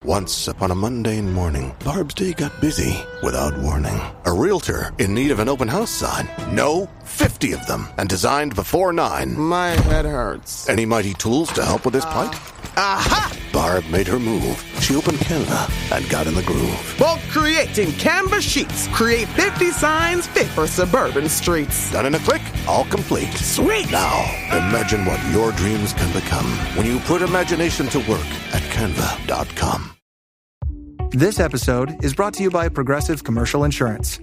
Once upon a mundane morning, Barb's day got busy without warning. A realtor in need of an open house sign. No, 50 of them, and designed before 9. My head hurts. Any mighty tools to help with this plight? Aha! Barb made her move. She opened Canva and got in the groove. Bulk creating Canva sheets. Create 50 signs fit for suburban streets. Done in a click, all complete. Sweet! Now, imagine what your dreams can become when you put imagination to work at canva.com. This episode is brought to you by Progressive Commercial Insurance.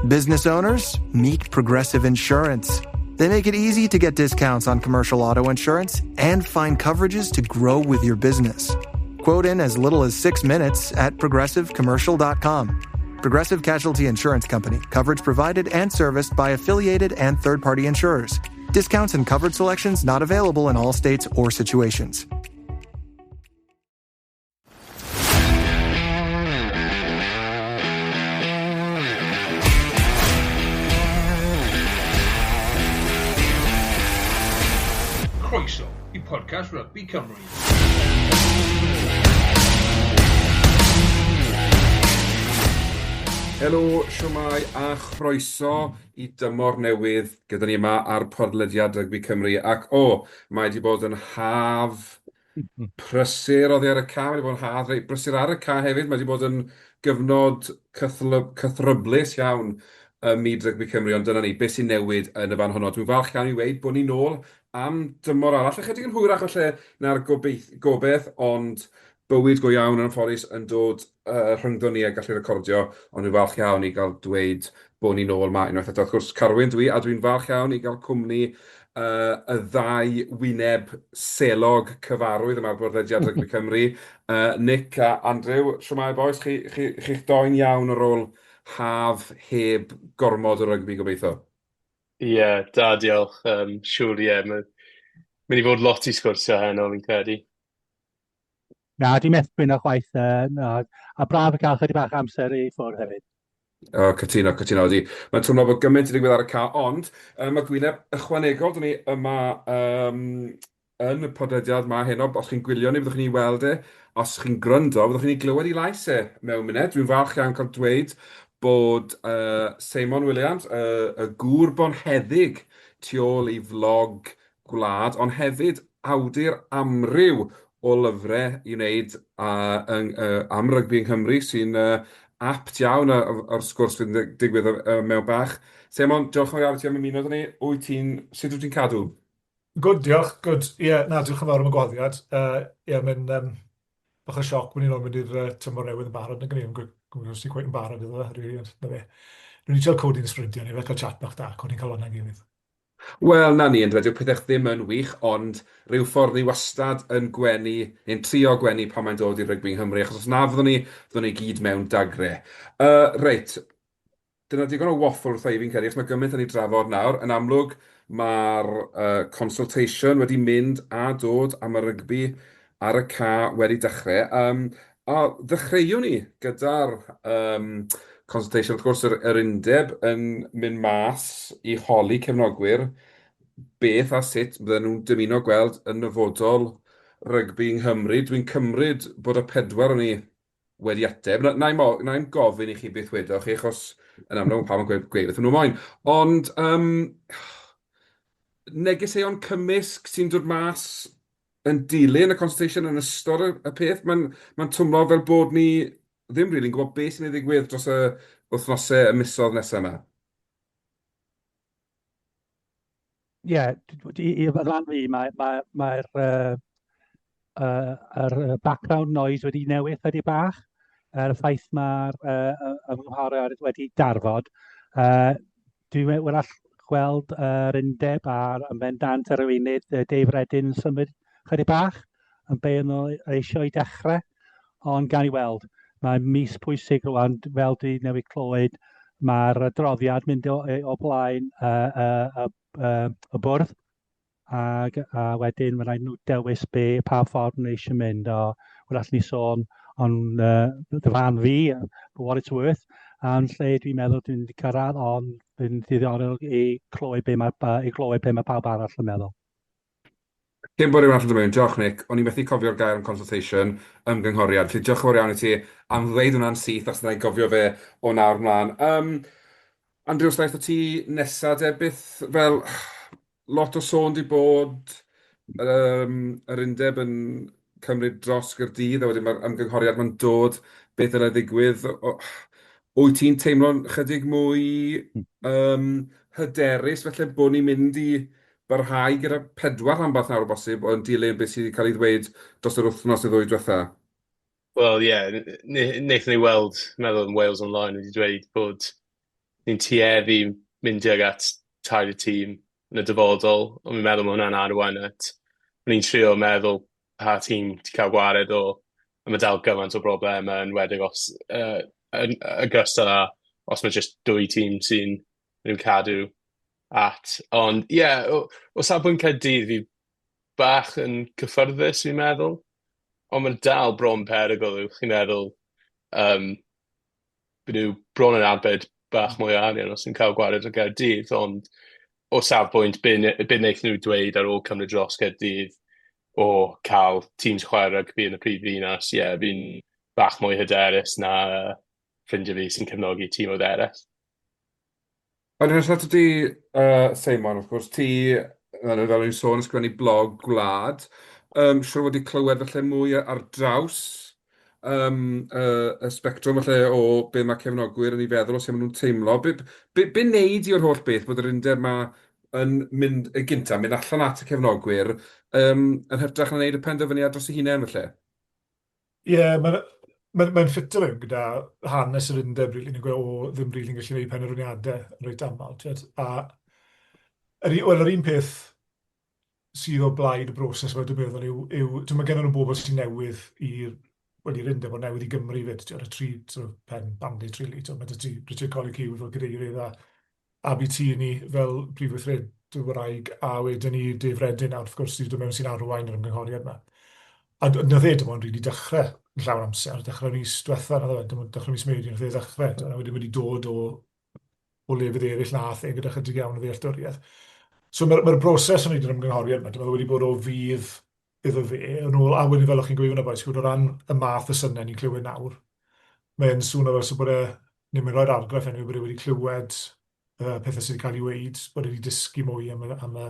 Business owners, meet Progressive Insurance. They make it easy to get discounts on commercial auto insurance and find coverages to grow with your business. Quote in as little as 6 minutes at progressivecommercial.com. Progressive Casualty Insurance Company. Coverage provided and serviced by affiliated and third-party insurers. Discounts and coverage selections not available in all states or situations. Croeso i podcast Rugby Cymru. Helo, siwmai a chroeso i dymor newydd gyda ni yma ar podlediad Rygbi Cymru ac o, mae wedi bod yn haf prysur oddi ar y ca, mae wedi bod yn haf reit brysur ar y ca hefyd, mae wedi bod yn gyfnod cythryblus iawn ym myd rygbi Cymru, ond dyna ni, beth sy'n newid yn y fan honno. Dwi'n falch iawn i weud bod ni nôl am dymor arall, ychydig yn hwyrach falle na'r gobeith, gobeith, ond bywyd go iawn yn anffodus yn dod uh, rhyngddon ni a gallu recordio, ond dwi'n falch iawn i gael dweud bod ni'n ôl ma unwaith eto. Wrth gwrs, Carwyn dwi, a dwi'n falch iawn i gael cwmni uh, y ddau wyneb selog cyfarwydd yma ar Bodlediad Rygbi Cymru, uh, Nick a Andrew. Shwmae boys, chi, chi, chi'ch doi'n iawn ar ôl haf heb gormod o rygbi gobeithio? Ie, yeah, da, diolch. Um, siŵr, ie. Yeah, Mae'n mynd i fod lot i sgwrsio heno, fi'n credu. Na, di methu gwyno chwaith, uh, na, a braf i cael chydig bach amser i ffwrdd hefyd. O, cytuno, cytuno, ydi. Mae'n teimlo bod gymaint yn digwydd ar y ca, ond um, mae gwyneb ychwanegol, dyn ni yma um, yn y podlediad ma heno, os chi'n gwylio ni, byddwch chi'n ei weld e. Os chi'n gwrando, byddwch chi'n ei glywed ei lais e mewn munud. Dwi'n falch iawn cael dweud bod uh, Seimon Williams, uh, y gŵr bonheddig tu ôl i vlog gwlad, ond hefyd awdur amryw o lyfrau i wneud uh, yng, uh, am rygbi yng Nghymru, sy'n uh, apt iawn o'r sgwrs fydd yn digwydd uh, mewn bach. Seimon, diolch yn fawr iawn i ti am ymuno 'da ni. Wyt ti'n, sut wyt ti'n cadw? Good, diolch. Good. Ie, yeah, na, diolch yn fawr am y gwaddiad. Ie, uh, yeah, mae'n um, bach o sioc bod ni'n ôl mynd i'r uh, tymor newydd yn barod. Nag o'n i'n gwybod os ti'n cweit yn barod iddo fe, rili, ond na fe. Rwy'n ni cael codi'n ysbrydion ni, fe cael chat bach da, codi'n cael hwnna'n gilydd. Wel, 'na ni, yndyfe, dyw pethau ddim yn wych, ond rhyw ffordd ni wastad yn gwenu, neu'n trio gwenu pan mae'n dod i rygbi yng Nghymru, achos os na fyddwn ni, fyddwn ni gyd mewn dagre. Uh, reit, dyna digon o waffle wrtha i fi'n credu, achos mae gymaint yn ei drafod nawr. Yn amlwg, mae'r uh, consultation wedi mynd a dod am y rygbi ar y ca wedi dechrau. Um, a ddechreuwn ni gyda'r um, consultation, wrth gwrs, yr, yr undeb yn mynd mas i holi cefnogwyr beth a sut bydden nhw'n dymuno gweld yn nyfodol rygbi yng Nghymru. Dwi'n cymryd bod y pedwar o'n ni wedi ateb. Na, na i'm, na i'm gofyn i chi beth wedoch chi, achos yn amlwg mae pawb yn gweud, gweud beth maen nhw moyn. Ond um, negeseuon cymysg sy'n dod mas yn dilyn y consultation yn ystod y, y peth, mae'n mae twmlo fel bod ni ddim rili'n gwybod beth sy'n ei ddigwydd dros y wythnosau, y misoedd nesaf yma. Ie, yeah, i, i ran fi, mae'r mae, mae uh, uh, yr background noise wedi newid chydig bach. Er y ffaith mae'r uh, ymgynghoriad wedi darfod. Uh, Dwi'n wrach gweld yr undeb a'r yn bendant yr arweinydd Dave Reddin yn symud chydig bach yn be nhw eisiau i dechrau, ond gan i weld. Mae mis pwysig rwan, fel dwi newydd clywed, mae'r adroddiad mynd o, o blaen uh, uh, uh, y bwrdd, ac a wedyn mae'n rhaid nhw dewis be, pa ffordd nhw eisiau mynd. O, wrach ni sôn ond uh, dy fan fi, for what it's worth, a'n lle dwi'n meddwl dwi'n wedi cyrraedd, ond dwi'n ddiddorol i clywed be mae, i glywed be mae pawb arall yn meddwl. Cyn bod rhywun arall yn dod mewn, diolch Nick, o'n i methu cofio'r gair am consultation, ymgynghoriad, felly diolch yn fawr iawn i ti am ddweud hwnna'n syth achos wna i gofio fe o nawr mlaen. Um, Andrew, os ddaeth o ti nesa de, beth fel, lot o sôn di bod um, yr undeb yn cymryd dros Gaerdydd a wedyn mae'r ymgynghoriad ma'n dod, beth ddylai ddigwydd? Wyt ti'n teimlo'n chydig mwy um, hyderus felly bod ni'n mynd i barhau gyda pedwar rhanbarth nawr o bosib, yn dilyn beth sydd wedi cael ei ddweud dros yr wythnos neu ddwy diwetha? Wel, ie, yeah, wnaethon ni weld, meddwl yn Wales Online wedi dweud bod ni'n tueddu mynd tuag at tair y tîm yn y dyfodol, ond fi'n meddwl mae hwnna'n arwain at, o'n i'n trio meddwl pa tîm ti'n cael gwared o, a mae dal gymaint o broblemau yn enwedig os, uh, yn ogystal â os mae jyst dwy tîm sy'n nhw'n cadw at. Ond ie, yeah, o, o safbwynt Caerdydd, fi bach yn cyffyrddus fi'n meddwl, ond mae'n dal bron perygl yw chi'n meddwl um, byd nhw bron yn arbed bach mwy o arian os yn cael gwared o Gaerdydd, ond o safbwynt be, be wnaethon nhw dweud ar ôl cymryd dros Gaerdydd o cael teams chwarae rygbi yn y prif ddinas, ie, yeah, fi'n bach mwy hyderus na ffrindiau fi sy'n cefnogi tîmoedd eraill. Ond yn lle ti, uh, Seimon, wrth gwrs, ti, fel o'n i'n sôn, ysgrifennu blog gwlad, um, siwr wedi clywed falle mwy ar draws um, uh, y sbectrwm falle o be mae cefnogwyr yn ei feddwl, o sut maen nhw'n teimlo. Be, be, be wneud i o'r holl beth bod yr undeb yma yn mynd y gyntaf, mynd allan at y cefnogwyr, um, yn hytrach na wneud y penderfyniad dros eu hunain falle? Ie, yeah, mae'n mae, mae ffito mewn gyda hanes yr undeb, rili, ni'n gweud, o, ddim rili'n gallu gwneud penderfyniadau yn reit aml. Tiod? A yr, wel, yr un peth sydd o blaid y broses yma, dwi'n meddwl, yw, yw dwi'n meddwl gen nhw bobl sy'n newydd i'r wel, i'r undeb, ond newydd i Gymru fyd, ti'n y tri sort of, pen bandit, really. Ti'n mae ti Richard Collick Hughes fel cadeirydd a Abi Tierney fel prif weithredwraig a wedyn ni Dave Reddin a wrth gwrs sydd wedi dod mewn sy'n arwain yr ymgynghoriad yma. A nath e dim ond rili dechrau yn llawn amser, dechrau mis diwetha, nath e, dim ond dechrau mis Medi nath e ddechrau, a wedyn wedi dod o, o lefydd eraill nath e gyda chydig iawn o ddealltwriaeth. So mae'r mae broses o wneud yr ymgynghoriad yma, dwi'n meddwl wedi bod o fudd iddo fe, yn ôl, a wedyn fel o'ch chi'n gweud fan'na bois, o ran y math o synau ni'n clywed nawr, mae'n swnio fel 'sa bod e, neu mae'n rhoi'r argraff anyway, bod e wedi clywed uh, pethau sydd wedi cael ei weud, bod e wedi dysgu mwy am y, am y,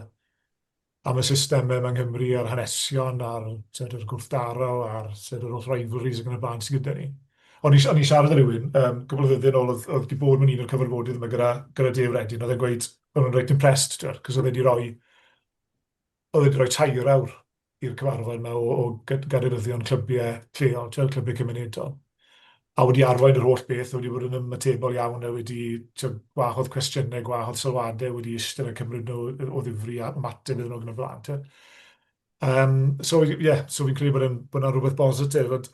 am y systemau yma yng Nghymru a'r hanesion a'r tyd, yr gwrthdaro a'r tyd, yr holl rivalries ac yn y blaen sydd gyda ni. O'n i, o'n i siarad â rhywun, um, gwbl o ddyddiau yn ôl, oedd, oedd wedi bod mewn un o'r cyfarfodydd yma gyda, gyda Dave Reddin, oedd e'n gweud, o'n nhw'n reit impressed, cos oedd e wedi rhoi oedd wedi rhoi tair awr i'r cyfarfod yma o, o gadeiryddion clybiau lleol, ti'n clybiau cymunedol, a wedi arwain yr holl beth, wedi bod yn ymatebol iawn a wedi ti'n, gwahodd cwestiynau, gwahodd sylwadau, wedi eistedd a cymryd nhw o ddifri a ymateb iddyn nhw yn y blaen. Ti'n. Um, so, ie, yeah, so fi'n credu bod yn, bod yna rhywbeth bositif, ond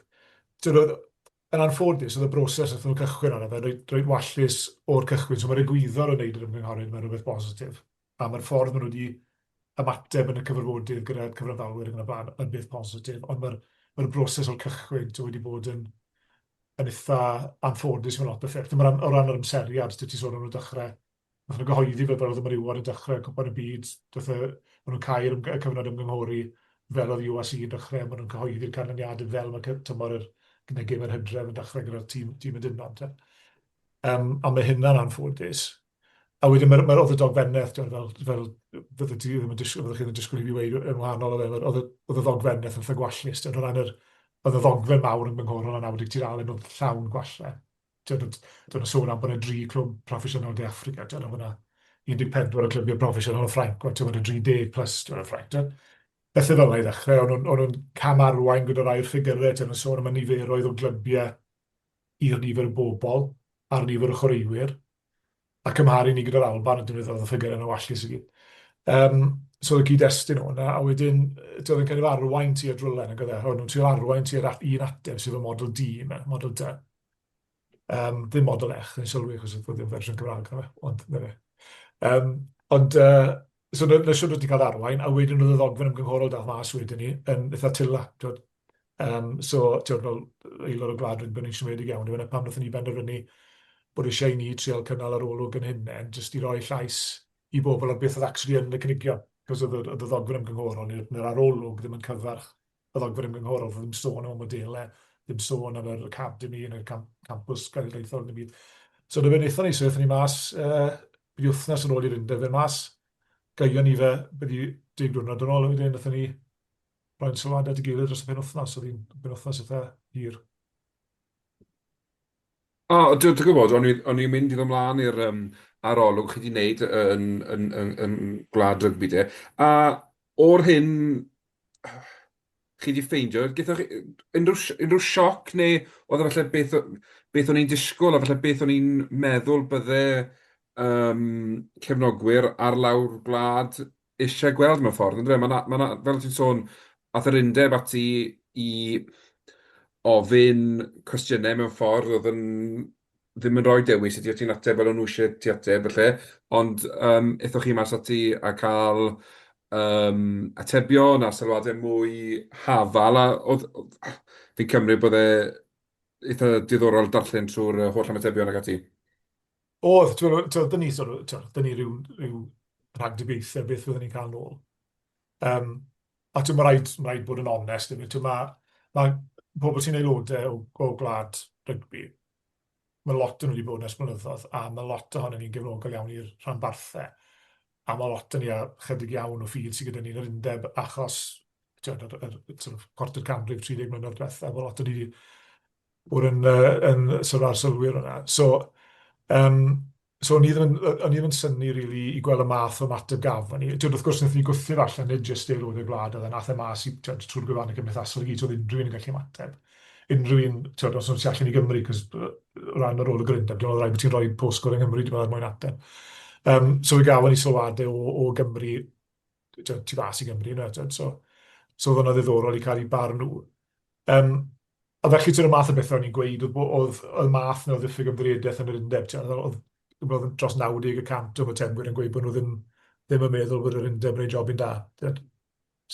ti'n, yn anffodus, oedd y broses wnaethon nhw cychwyn arno fe reit, reit wallus o'r cychwyn, so mae'r egwyddor o wneud yr ymgynghoriad mae'n rhywbeth bositif. A mae'r ffordd maen nhw wedi ymateb yn y cyfarfodydd gyda'r cyfranddalwyr ac yn y blaen yn beth positif, ond mae'r mae'r broses o'r cychwyn ti'n wedi bod yn, yn eitha anffodus mewn lot o ffyrdd. Dim o ran yr amseriad, ti'n sôn am nhw dechrau, nath nhw gyhoeddi fel oedd y menywod yn dechrau Cwpan y Byd, dath y, maen nhw'n cau'r y cyfnod ymgynghori fel oedd URC yn dechrau, maen nhw'n cyhoeddi'r canlyniadau fel mae tymor yr, gyda gêm yr hydref yn dechrau gyda'r tîm, tîm y dynon. Um, a mae hynna'n anffodus. A wedyn mae'r mae, oedd y dogfennaeth, ti'n fel, fel fydde ti ddim yn disgwyl, fyddwch chi ddim yn disgwyl i fi weud yn wahanol o fe, oedd oedd y ddogfennaeth yn eitha gwallus, ti'n o ran yr, oedd y ddogfen mawr yn gynghorol a 90 tudalen oedd llawn gwallau. Ti'n oedd sôn am bod yna dri clwb proffesiynol De Affrica, ti'n oedd yna 14 o clybiau proffesiynol o Ffrainc, ti'n oedd yna 30 plus ti'n o Ffrainc. Ti'n Bethau fel yna i ddechrau, o'n nhw'n cam arwain gyda rhai o'r ffigyrau, ti'n sôn am y niferoedd o glybiau i'r nifer o bobl a'r nifer o chwaraewyr, a cymharu ni gyda'r Alban, a dwi'n meddwl oedd y ffigurau yn wallus i gyd. Um, so oedd y cyd-destun o'na, a wedyn oedd yn cael ei arwain tu at rywle, nag oedd e? O'n nhw'n trio arwain tu'r un ateb, sef y model D yma, model D. Um, ddim model F, yn sylwi, achos oedd ddim fersiwn Cymraeg, na fe, ond na fe. Um, ond, uh, so na, na siwr wedi cael arwain, a wedyn oedd y ddogfen ymgynghorol dath mas wedyn ni yn eitha tila. Twyd. Um, so, ti'n fel aelod o Gwlad Rygbi, ni'n siomedig iawn. Dwi'n pam wnaethon ni benderfynu bod eisiau i ni trial cynnal arolwg yn hunain, jyst i roi llais i bobl ar beth oedd actually yn y cynigion. Cos oedd y ddogfen ymgynghorol neu'r arolwg ddim yn cyfarch y ddogfen ymgynghorol, ddim sôn am y modelau, ddim sôn am yr academy neu'r campws genedlaethol, ddim byd. So dyna beth wnaethon ni, so wnaethon ni mas, byddi wythnos yn ôl i'r undeb, fe mas, gaeon ni fe, byddi deg diwrnod yn ôl, a wedyn wnaethon ni roi'n sylwadau at ei gilydd dros y penwythnos, oedd hi'n benwythnos eitha hir. O, dwi'n gwybod, o'n i'n mynd i ddod mlaen i'r arolwg chi 'di wneud yn, yn, yn, yn Gwlad Rygbi de, a o'r hyn chi 'di ffeindio, gaethoch chi unrhyw, unrhyw sioc neu oedd e falle beth, beth o'n i'n disgwyl a falle beth o'n i'n meddwl bydde um, cefnogwyr ar lawr gwlad eisiau gweld mewn ffordd, yndyfe? Mae 'na, ma' 'na, fel ti'n sôn, aeth yr undeb ati i ofyn cwestiynau mewn ffordd oedd yn ddim yn rhoi dewis i ti, o' ti'n ateb fel o'n nhw eisiau ti ateb falle, ond yym aethoch chi mas ati a cael yym atebion a sylwadau mwy hafal, a oedd, fi'n cymryd bod e eitha diddorol darllen trwy'r holl ymatebion ac ati. Oedd, ti'n gwbod, dyn ni sort of, ti'n dyn ni ryw, ryw rhagdybiaethau beth fyddwn ni'n cael nôl. Um, a ti'n mae rhaid, mae rhaid bod yn onest, ti'n mae, mae pobl sy'n aelodau o, o gwlad rygbi, mae lot o'n nhw wedi bod yn ers blynyddoedd, a mae lot ohonyn ni'n gefnogol iawn i'r rhanbarthau, a mae lot o'n ni a chydig iawn o ffydd sydd gyda ni yn yr undeb, achos ti'n yr, yr, sort of, cwarter canrif, 30 mlynedd diwethaf, mae lot o'n ni wedi bod yn, uh, yn sort of arsylwyr yna. So, um, so o'n i ddim yn, o'n i ddim yn synnu really, i gweld y math o ymateb gafon ni. Twyd, wrth gwrs, wnaethon ni gwthio'r allan, nid jyst aelodau gwlad, oedd e, nath e mas i, twyd, trwy'r gwefannau cymdeithasol i gyd, so oedd unrhyw un yn gallu ymateb. Unrhyw un, twyd, os nhw'n tu allan i Gymru, cos o ran yr ôl y gryndeb, dwi'n meddwl rhaid bod ti'n rhoi postcode yng Nghymru, dwi'n meddwl, er mwyn ateb. Um, so fe gafon ni sylwadau o, o Gymru, twyd, tu fas i Gymru, yna, twyd, so, so oedd hwnna ddiddorol i cael eu barn nhw. Um, a felly, ti'n y math o bethau o'n i'n gweud, oedd, oedd, oedd math neu ddiffyg ymddiriedaeth yn yr undeb. Ti'n oedd, oedd dros 90 y cant o ymatebwyr yn gweud bod nhw ddim, ddim yn meddwl bod yr undeb yn ei job yn da,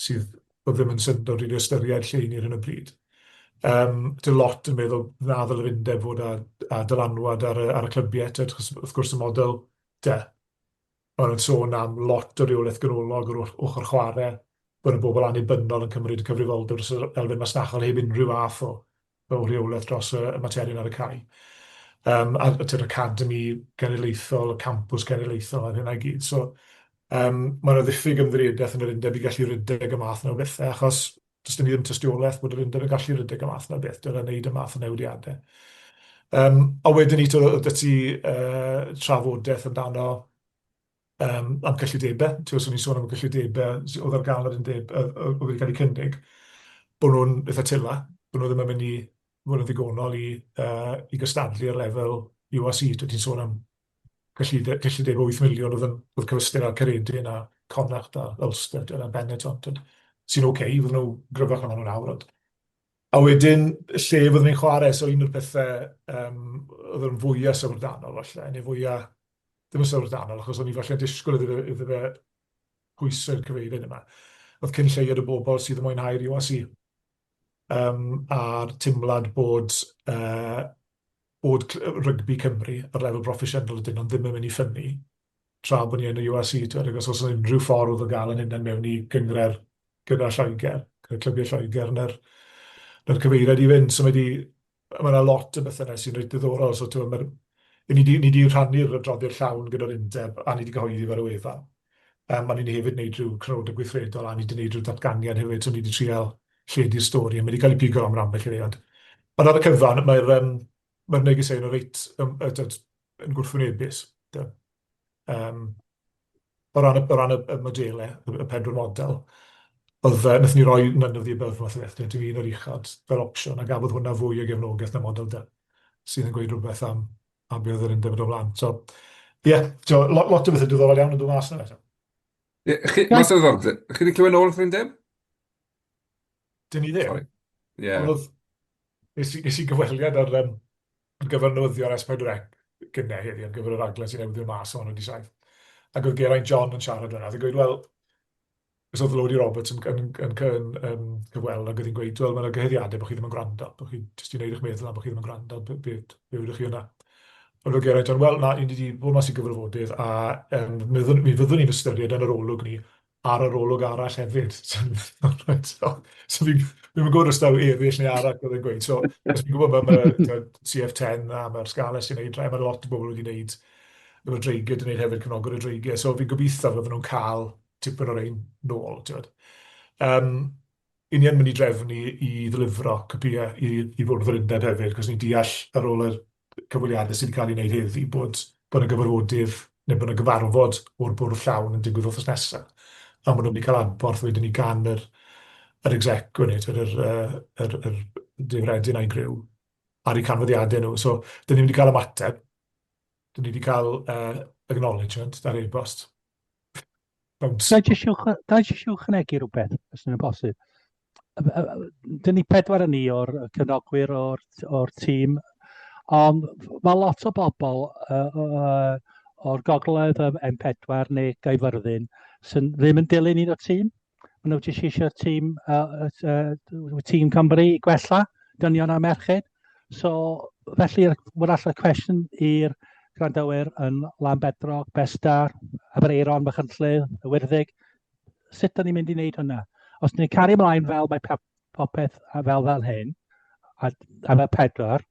sydd oedd ddim yn syndod rili ystyried lle i ni ar hyn o bryd. Um, Dwi'n lot yn meddwl na ddylai'r undeb fod â, â dylanwad ar y, ar y clybiau, achos wrth gwrs y model de, Maen nhw'n sôn am lot o reolaeth ganolog o'r ochr chwarae, bod y bobl annibynnol yn cymryd y cyfrifoldeb dros yr elfen masnachol heb unrhyw fath o, o reolaeth dros y, y materion ar y cae. Um, a yr academi genedlaethol, y campws genedlaethol a'r hynna i gyd. So, um, mae yna ddiffyg ymddiriedaeth yn yr undeb i gallu rhedeg y math yna o bethau, achos does dim ddim tystiolaeth bod yr undeb yn gallu rhedeg y math yna o beth, dyna wneud y math o newidiadau. Um, a wedyn ni, oedd ti uh, trafodaeth amdano um, am cyllidebau. Ti'n gwybod, ni'n sôn am y cyllidebau oedd ar gael yr undeb, oedd wedi cael eu cynnig, bod nhw'n eitha tila, bod nhw ddim yn mynd i fod yn ddigonol i, uh, i gystadlu ar lefel URC. Ti'n sôn am cyllideb 8 miliwn oedd yn oedd cyfystyr â Caeredin a Connacht a Ulster a Benetton, sy'n oce, okay, fydden nhw gryfach na maen nhw nawr. Ond. A wedyn, lle fyddwn ni'n chwarae, so un o'r pethau um, oedd yn fwyaf syfrdanol falle, neu fwyaf, ddim yn syfrdanol, achos o'n i falle'n disgwyl iddo fe, iddo fe pwyso'r cyfeiriad yma. Oedd cyn lleied o bobl sydd yn mwynhau'r URC um, a'r teimlad bod uh, bod rygbi Cymru ar lefel broffesiynol ydyn nhw'n ddim yn mynd i ffynnu tra bod ni yn y URC, ti'n gwybod, os oes unrhyw ffordd o gael yn hunain mewn i gynghrair gyda Lloegr, gyda clybiau Lloegr, na'r, na'r cyfeiriad i fynd. So mae di, mae yna lot o bethau yna sy'n reit ddiddorol. So, ti'n gwybod, ni di, ni di rhannu'r adroddiad llawn gyda'r undeb a ni di gyhoeddi fe ar y wefan. Um, a ni di hefyd wneud rhyw crynodeb gweithredol a ni di wneud rhyw datganiad hefyd, so ni di trial lledu'r stori, a mae wedi cael ei pigo am ambell i ond. Ond ar y cyfan, mae'r um, mae negeseuon yn reit um, yn gwrthwynebus. Um, o ran, y, o ran y, y modelau, y, y pedwar model, oedd, uh, nath ni roi none of the above math o beth, dim un o'r uchod fel opsiwn, a gafodd hwnna fwy o gefnogaeth na model D, sydd yn gweud rhywbeth am, am beth oedd yr undeb yn dod ymlaen. So, ie, yeah, so, lot, lot o bethau diddorol iawn yn dod mas yna. Ie, chi, mas o ddiddordeb, chi wedi clywed nôl wrth yr undeb? Dyn ni ddim. Ie. Ond oedd, nes i, nes i gyfweliad ar, um, ar gyfer newyddion S4C gynnau heddi, ar gyfer y raglen sy'n newydd ddod mas o'n wedi saith. Ac oedd Geraint John yn siarad yna. Oedd yn gweud, wel, os oedd Lowri Roberts yn, yn, yn, yn, yn cyfweld ac oedd hi'n gweud, wel, mae'n gyhuddiadau bod chi ddim yn gwrando, bod chi jyst i wneud eich meddwl am bod chi ddim yn gwrando, be, be, be ydych chi yna. Ond oedd Geraint John, wel, na, ni wedi bod mas i gyfarfodydd a um, mi fyddwn ni'n ystyried yn yr olwg ni. ar yr olwg arall hefyd. So, so fi'n fi gwybod os daw eraill neu arall oedd yn gweud. So, os fi'n gwybod mae ma, CF10 a mae'r Scarlets yn gwneud, mae lot o bobl wedi gwneud, mae'r Dreigiau wedi gwneud hefyd, cefnogwyr y Dreigiau. So fi'n gobeithio fydden nhw'n cael tipyn o'r ein nôl. Um, 'y ni yn mynd i drefnu i ddelifro copïau i i Fwrdd yr Undeb hefyd, achos ni'n deall ar ôl yr cyfweliadau sydd wedi cael ei wneud heddi bod bod 'na gyfarfodydd neu bod 'na gyfarfod o'r bwrdd llawn yn digwydd wythnos nesaf, a maen nhw'n mynd i cael adborth wedyn ni gan yr yr exec, yr yr yr yr Dave Reddin a'i griw ar eu canfyddiadau nhw. So, dan ni'n mynd i gael ymateb, dan ni wedi cael uh, acknowledgement ar e-bost. Bounce. Ga i jyst ychwanegu rhywbeth, os yna'n bosib? Dyn ni pedwar yn ni o'r cefnogwyr o'r, or tîm, ond mae lot o bobl uh, uh, o'r gogledd y M4 neu Gaerfyrddin sy'n ddim yn dilyn un o'r tîm. Maen nhw jyst eisiau tîm, uh, uh, tîm Cymru i gwella, dynion a merched. So, felly, wrach y cwestiwn i'r gwrandawyr yn Llanbedrog, Bestar, Aberaeron, Machynlleth, y Wyrddig, sut da ni'n mynd i wneud hwnna? Os ni'n cario ymlaen fel mae popeth a fel fel hyn, a, a fel pedwar,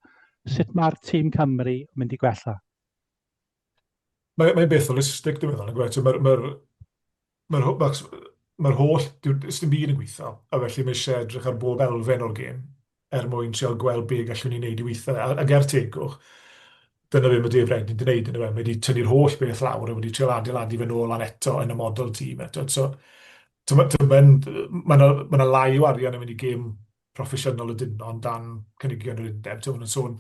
sut mae'r tîm Cymru yn mynd i gwella? Mae'n mae beth holistig, dwi'n meddwl, yn Mae'r mae, Mae'r ho- mae'r mae'r holl... dyw- does dim byd yn gweithio, a felly mae isie edrych ar bob elfen o'r gêm er mwyn trial gweld be gallwn ni wneud i weithio. A, ac er tegwch, dyna be mae Dave Reddin 'di wneud, yndyfe? Mae 'di tynnu'r holl beth lawr a wedi trial adeiladu fe nôl lan eto yn y model tîm eto. So, t'mo' t'mo' mae'n ma' 'na ma' 'na lai o arian yn mynd i gêm proffesiynol y dynon dan cynigion yr undeb. T'mo' ma' nhw'n sôn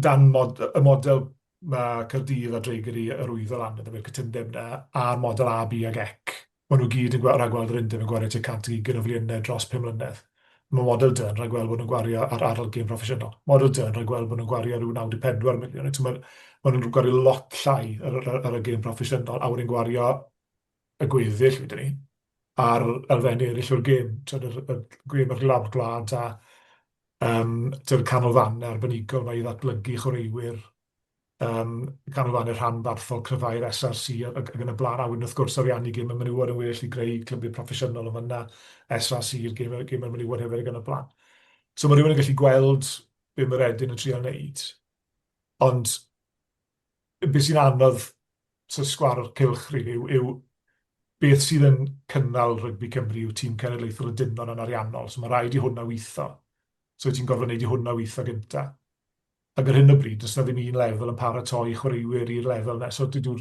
dan mod, y model mae Caerdydd a Dreigr wedi arwyddo lan iddo fe'r cytundeb 'na, a'r model A, B ag C, maen nhw gyd yn rhagweld yr undeb yn gwario tua 120 o filiynau dros 5 mlynedd. Mae model D yn rhagweld bod nhw'n gwario ar ardal gêm proffesiynol. Model D yn rhagweld bod nhw'n gwario rhyw 94 miliwn. Maen nhw'n gwario lot llai ar, ar, ar y gêm proffesiynol, a wedyn gwario y gweddill, wedyn ni, ar elfennau eraill o'r gêm. Tyd, yr, y gêm ar lawr gwlad a um, tyd, canolfannau arbenigol mae i ddatblygu chwaraewyr, um, canolfannau rhanbarthol, cryfhau'r SRC ac, ac yn y blaen. A wedyn wrth gwrs ariannu gêm y menywod yn well i greu clybiau proffesiynol yn fanna, SRC i'r gêm, gêm y menywod hefyd ac yn y blaen. So mae rhywun yn gallu gweld be mae Redin yn trial wneud, ond beth sy'n anodd sort of sgwâr cylch rili yw, yw beth sydd yn cynnal rygbi Cymru yw tîm cenedlaethol y dynon yn ariannol. So mae rhaid i hwnna weithio. So ti'n gorfod wneud i hwnna weithio gynta. Ac ar hyn o bryd, does 'na ddim un lefel yn paratoi chwaraewyr i'r lefel 'na. So dyw'r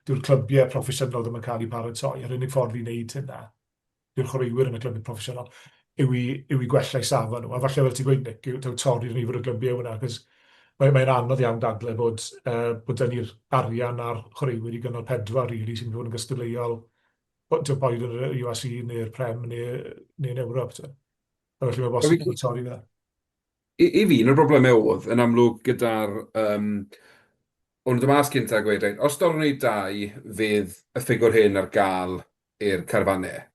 dyw clybiau proffesiynol ddim yn cael eu paratoi. Yr unig ffordd i wneud hynna i'r chwaraewyr yn y clybiau proffesiynol yw i, yw i gwella eu safon nhw. A falle fel ti'n gweud, Nick, yw, taw torri'r nifer o glybiau hwnna, achos mae'n mae anodd iawn dadle bod, uh, bod dyn ni'r arian a'r chwaraewyr i gynnal pedwar, really, sy'n mynd i fod yn gystadleuol, boed yn yr URC neu'r Prem neu, neu yn Ewrop. A felly mae'n bosib bod torri fe. I, I fi, un o'r broblemau oedd, yn amlwg gyda'r... Um, o'n nhw'n dod mas cynta a gweud, reit, os dorwn ni dau, fydd y ffigwr hyn ar gael i'r carfannau.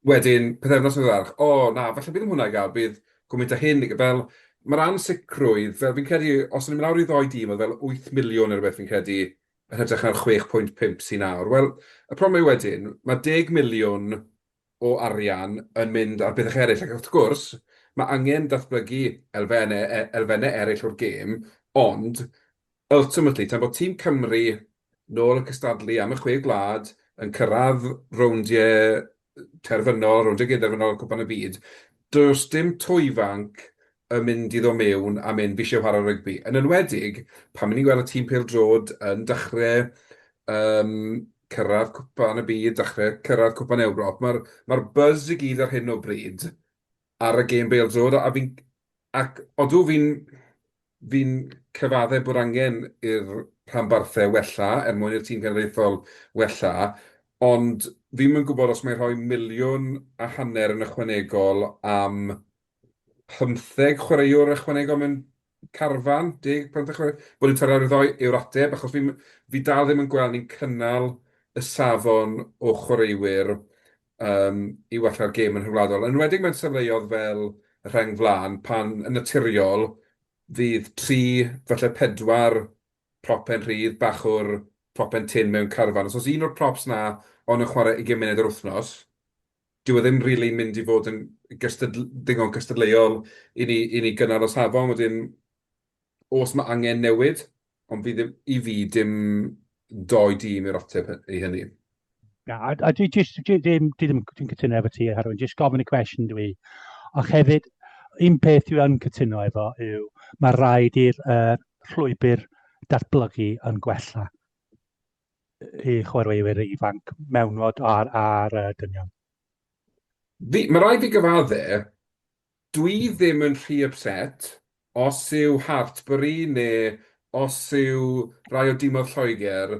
Wedyn, pythefnos yn ddiweddarach, o na, falle bydd ddim hwnna i gael, bydd gymaint â hyn. Fel, mae'r ansicrwydd, fel fi'n credu, os o'n i'n mynd lawr i ddoi dîm, oedd fel 8 miliwn neu rywbeth fi'n credu, yn hytrach na'r 6.5 sy'n nawr. Wel, y problem yw wedyn, mae 10 miliwn o arian yn mynd ar bethau eraill, ac wrth gwrs, mae angen datblygu elfennau, e, elfennau eraill o'r gêm, ond ultimately, tan bod tîm Cymru nôl yn cystadlu am y chwe gwlad, yn cyrraedd rowndiau terfynol, rowndiau gynderfynol y Cwpan y Byd, does dim to ifanc yn mynd i ddod mewn a mynd, fi eisiau chwarae rygbi. Yn enwedig pan ni'n gweld y tîm pêl-droed yn dechrau um, cyrraedd Cwpan y Byd, dechrau cyrraedd Cwpan Ewrop, mae'r mae buzz i gyd ar hyn o bryd ar y gêm bêl-droed, a fi'n... Ac odw, fi'n fi'n cyfadde bod angen i'r rhanbarthau wella er mwyn i'r tîm cenedlaethol wella, ond fi'm yn gwybod os mae rhoi 1.5 miliwn yn ychwanegol am 15 chwaraewr ychwanegol mewn carfan, 10, 15 chwaraewr, bod ni'n torri lawr i ddoi yw'r ateb, achos fi, fi dal ddim yn gweld ni'n cynnal y safon o chwaraewyr um, i wella'r gêm yn rhyngwladol. Yn enwedig mewn safleoedd fel y rheng flaen, pan yn naturiol fydd tri, falle pedwar prop pen rhydd, bachwr, propen tynn mewn carfan. Os oes un o'r props 'na ond yn chwarae ugain munud yr wythnos, dyw e ddim rili'n mynd i fod yn gystadl- ddigon cystadleuol i ni i ni gynnal y safon. Wedyn, oes ma' angen newid, ond fi ddim... i fi, dim dou dîm yw'r ateb i hynny. Na, a dwi jyst, dwi ddim, dwi ddim dwi'n cytuno efo ti, Harwyn, jyst gofyn y cwestiwn dwi. Ac hefyd, un peth dwi yn cytuno efo yw, mae rhaid i'r uh, llwybr datblygu yn gwella i chwaraewyr ifanc mewnfod ar, ar uh, dynion. Fi, mae rhaid fi gyfadde, dwi ddim yn rhy upset os yw Hartbury neu os yw rhai o dimoedd Lloegr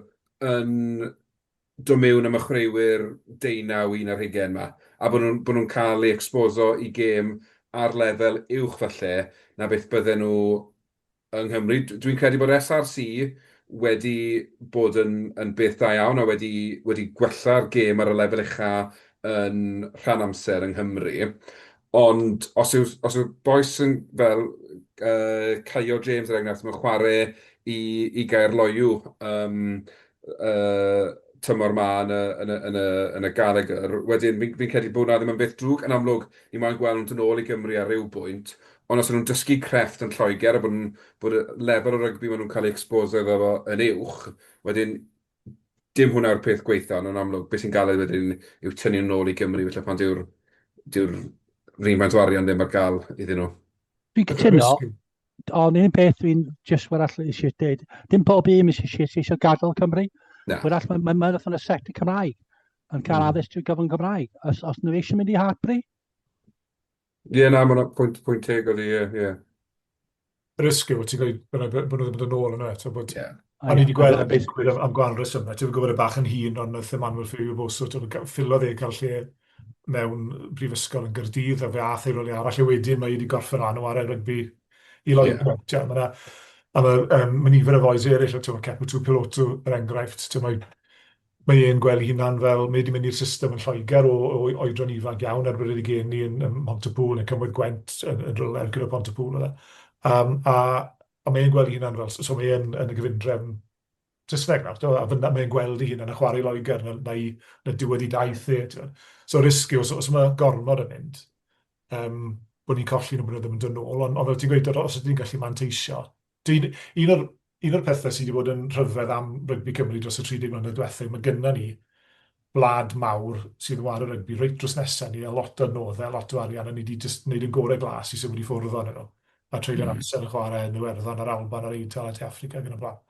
yn dod mewn am y chwaraewyr deunaw, un ar hugain 'ma, a bod nhw'n bod nhw'n cael eu exposo i gêm ar lefel uwch falle na beth bydden nhw yng Nghymru. Dwi'n credu bod SRC wedi bod yn yn beth da iawn a wedi wedi gwella'r gêm ar y lefel ucha yn rhan amser yng Nghymru. Ond os yw os yw'r bois yn fel yy Caio James er enghraifft, mae'n chwarae i i Gaerloyw yym yy tymor 'ma yn y yn y yn y yn y Gallagher, wedyn fi'n fi'n credu bod hwnna ddim yn beth drwg. Yn amlwg, ni moyn gweld nhw'n dod nôl i Gymru ar ryw bwynt, ond os ydyn nhw'n dysgu crefft yn Lloegr a bod yn bod y lefel o rygbi maen nhw'n cael ei exposo iddo fo yn uwch, wedyn dim hwnna yw'r peth gwaetha, ond yn amlwg beth sy'n galed wedyn yw tynnu nhw nôl i Gymru falle pan dyw'r dyw'r 'r un faint o arian ddim ar gael iddyn nhw. Dwi'n cytuno, ond un peth dwi'n just wrach eisiau dweud, dim pob un eisiau, eisiau, eisiau gadael Cymru. Na. Wrach mae'n mae, mae yn y sector Cymraeg yn cael addysg trwy gyfrwng Cymraeg. Os, os nhw eisiau mynd i Hartbury. Ie, yeah, na, mae'n pwynt, pwynt teg oedd i, ie. Yeah. Risg yw, ti'n gweud bod nhw ddim yn dod nôl yna, eto, bod... Yeah. A ni wedi gweld yn digwydd am, am gwahanol resymau. Ti'n gwybod y bach yn hŷn, ond nath Emmanuel Feyi-Waboso, ffylodd e cael lle mewn brifysgol yn Gaerdydd, a fe ath e i rywle arall, a wedyn mae wedi gorffen lan o chwarae rygbi i Loegr. Yeah. Mae 'na, a mae, um, mae nifer o fois eraill, ti'n Kepu Tuipulotu, er enghraifft, ti'n mae, mae e'n gweld ei hunan fel, mae wedi mynd i'r system yn Lloegr o, o oedran ifanc iawn, er bod wedi geni yn, yn Pontypool, neu Cymoedd Gwent, yn, yn rhywle gyda Pontypool. Yna. Um, a, a mae e'n gweld ei hunan fel, so mae e'n yn y gyfundrefn Saesneg nawr, a fan'na mae'n gweld ei hunan yn chwarae i Loegr na, na, i, na diwedd ei daith e. So risg yw, os, os mae gormod yn mynd, um, bod ni'n colli nhw, bod nhw ddim yn dod nôl, ond, ond fel ti'n gweud, os ydyn ni'n gallu manteisio. Dwi'n, un o'r, un o'r pethau sydd wedi bod yn rhyfedd am rygbi Cymru dros y 30 mlynedd diwethaf, mae gynna ni wlad mawr sydd yn ware rygbi reit drws nesaf ni, a lot o adnoddau, lot o arian, a ni wedi jyst wneud yn gorau glas i symud i ffwrdd ohonyn nhw, a treulio'n mm. amser yn chwarae yn Iwerddon, a'r Alban, a'r Eidal, a De Affrica ac yn y blaen.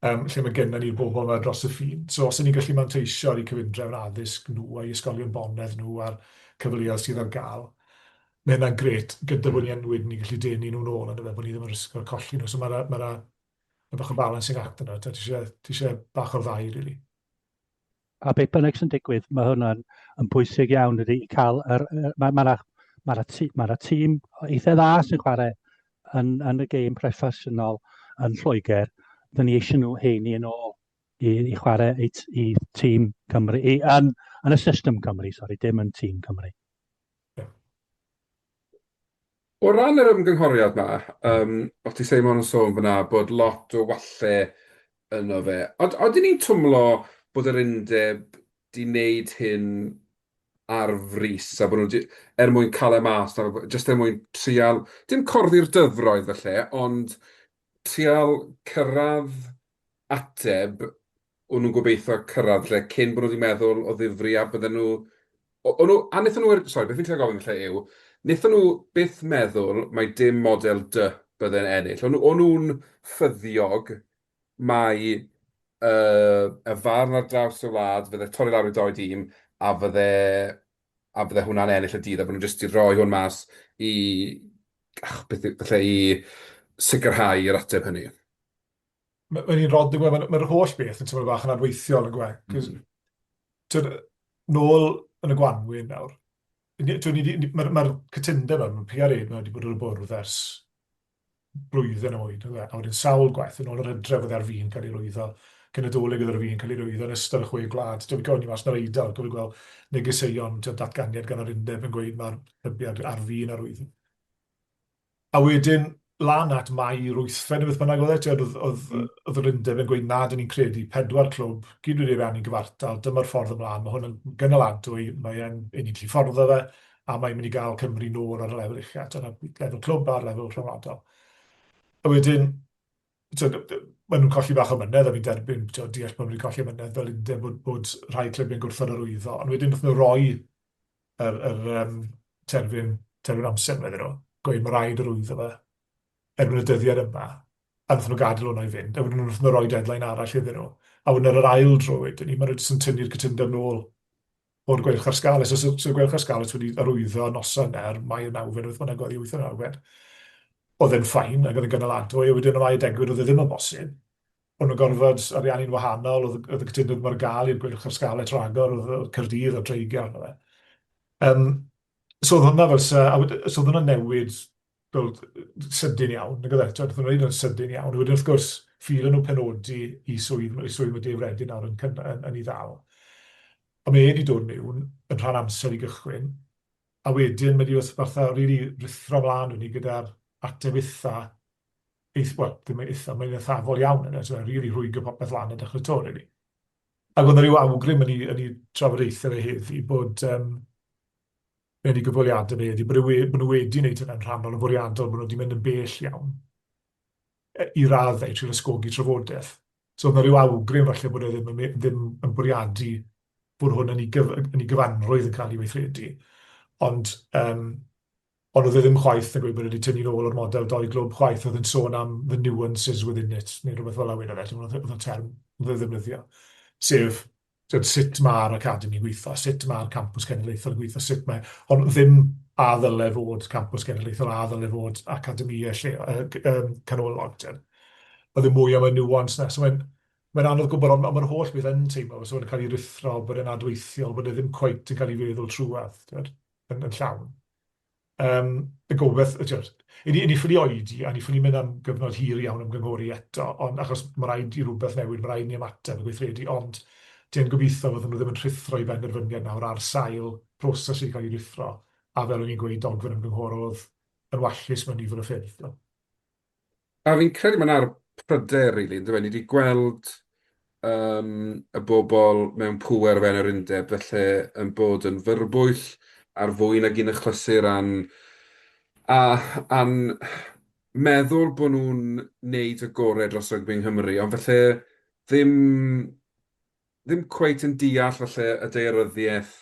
Um, lle mae gennym ni'r bobl yma dros y ffin. So os ydyn ni'n gallu manteisio ar eu cyfundrefn addysg nhw, a'i ysgolion bonedd nhw, a'r cyfleoedd sydd ar gael, mae hynna'n grêt, gyda bod ni yn wedyn ni'n gallu denu nhw'n ôl, yndyfe, bod ni ddim yn risgo colli nhw. So mae'na ma ma bach o balancing act yna, ti eisiau, ti eisiau bach o'r ddau, really. A beth bynnag sy'n digwydd, mae hwnna'n yn bwysig iawn ydy i cael yr... Mae ma 'na ma 'na ma 'na tîm eitha dda sy'n chwarae yn, yn y gêm proffesiynol yn Lloegr. Dyn ni eisiau nhw heini yn ôl i, i chwarae i, i tîm Cymru, i, yn, yn y system Cymru, sori, dim yn tîm Cymru. O ran yr ymgynghoriad 'ma, yym, o' ti Seimon yn sôn fan'na bod lot o walle yno fe. Od- odyn ni'n twmlo bod yr undeb 'di wneud hyn ar frys a bod nhw 'di... er mwyn cael e mas 'na, jyst er mwyn trial, dim corddi'r dyfroedd falle, ond trial cyrraedd ateb o'n nhw'n gobeithio cyrraedd lle cyn bod nhw wedi meddwl o ddifri a bydden nhw... O'n nhw... A wnaethon nhw... Sori, beth fi'n trio gofyn falle yw, wnaethon nhw byth meddwl mai dim model D bydde'n ennill? O'n nhw o'n nhw'n ffyddiog mai yy y farn ar draws y wlad fydde torri lawr i dou dîm a fydde a fydde hwnna'n ennill y dydd a bod nhw jyst 'di rhoi hwn mas i ach, beth yw, falle i sicrhau yr ateb hynny. Mae'n un rod, mae'n ma holl beth yn teimlo bach yn adweithiol yn gwe. Mm. Nôl yn y gwanwyn nawr, mae'r ma cytundeb yma, mae'r PRA yma wedi bod ar y bwrdd ers blwyddyn a mwy, a wedyn sawl gwaith yn ôl yr hydref oedd ar fin cael ei rwyddo, cyn y Dolig oedd ar fin cael ei rwyddo yn ystod y chwe gwlad. Dwi'n gofyn i mas na'r Eidal, gofyn gweld negeseuon, datganiad gan yr undeb yn gweud mae'r hybiad ar fin arwyddo. A wedyn, lan at Mai'r wythfed neu beth bynnag oedd e, ti'n gwbod, oedd, oedd, oedd yr undeb yn gweud na, dyn ni'n credu pedwar clwb, gyd wedi ariannu'n gyfartal, dyma'r ffordd ymlaen, mae hwn yn gynaladwy, mae e'n, ni'n gallu fforddo fe, a mae'n mynd i gael Cymru nôl ar y lefel ucha, dyna lefel clwb a'r lefel rhyngwladol. A wedyn, ti'n maen nhw'n colli bach o mynedd, a fi'n derbyn, ti'n deall bod nhw wedi colli mynedd fel undeb bod, bod rhai clybiau'n gwrthod arwyddo, ond wedyn wnaethon nhw roi yr, yr um, terfyn, terfyn amser medden nhw, gweud mae rhaid arwyddo fe erbyn y dyddiad yma, a wnaethon nhw gadael hwnna i fynd, a wedyn wnaethon nhw roi deadline arall iddyn nhw. A wedyn ar yr ail dro wedyn ni, maen nhw jyst yn tynnu'r cytundeb nôl o'r Gweilch a'r Scarlets. So, so, so Gweilch a'r Scarlets wedi arwyddo noson yna ar Mai y nawfed, beth bynnag oedd hi, wyth y nawfed. Oedd e'n fine ac oedd e'n gynaladwy, a wedyn y Mai y degfed oedd e ddim yn bosib. O'n nhw'n gorfod ariannu'n wahanol, oedd, oedd y cytundeb mor gael i'r Gweilch a'r Scarlets rhagor, oedd, oedd Caerdydd a'r Dreigiau arno fe. Um, so oedd hwnna fel, so oedd hwnna newid fel sydyn iawn, nag oedd e? Wnaethon nhw wneud yn sydyn iawn. Wedyn wrth gwrs, ffilen nhw penodi i swydd, i swydd mae Dave Reddin nawr yn, yn, yn, yn ei ddal. A mae e wedi dod mewn yn rhan amser i gychwyn, a wedyn mae wedi fatha rili rhuthro mlaen wedi gyda'r ateb eitha, eith, wel, ddim yn eitha, mae'n eithafol iawn yna, so mae'n rili rhwygo popeth lan yn dechrau to, really. Ac oedd yna rhyw awgrym yn ei, yn ei trafodaethau fe heddi bod, um, yn ei gyfweliadau fe heddi, bod, e, bod nhw wedi wneud hynny'n rhannol yn fwriadol, bod nhw wedi mynd yn bell iawn i raddau trwy'r ysgogi trafodaeth. So oedd 'na ryw awgrym falle bod e ddim yn ddim yn bwriadu bod hwn yn ei gyf yn ei gyfanrwydd yn cael ei weithredu. Ond yym ond oedd e ddim chwaith yn gweud bod e wedi tynnu nôl o'r model doi glwb chwaith, oedd yn sôn am the nuances within it, neu rhywbeth fel 'na wedodd e, oedd oedd y term oedd e ddefnyddio. Sef tibod, sut mae'r academi yn gweithio, sut mae'r campws cenedlaethol yn gweithio, sut mae... Ond ddim a ddyle fod campws cenedlaethol, a ddyle fod academïau lle, uh, canolog. Tibod. Oedd e mwy am y nuance 'na. So mae'n mae'n anodd gwybod, ond mae'r holl beth yn teimlo fel bod e'n cael ei ruthro, bod e'n adweithiol, bod e ddim cweit yn cael ei feddwl trwadd, tibod, yn, yn llawn. Um, y gobeith, tibod, i ni, i ni ffili oedi a ni ffili mynd am gyfnod hir iawn ymgynghori eto, ond achos mae rhaid i rhywbeth newid, mae rhaid ni ymateb a gweithredu, ond dwi'n gobeithio fod nhw ddim yn rhuthro i benderfyniad nawr ar sail proses sydd wedi cael ei ruthro, a fel o'n i'n gweud, dogfen ymgynghorol oedd yn wallus mewn nifer o ffyrdd. A fi'n credu mae 'na'r pryder rili yndyfe? Ni 'di gweld yym y bobl mewn pŵer o fewn yr undeb falle yn bod yn fyrbwyll ar fwy nag un achlysur a'n a a'n meddwl bod nhw'n wneud y gorau dros rygbi yng Nghymru, ond falle ddim ddim cweit yn deall falle y daearyddiaeth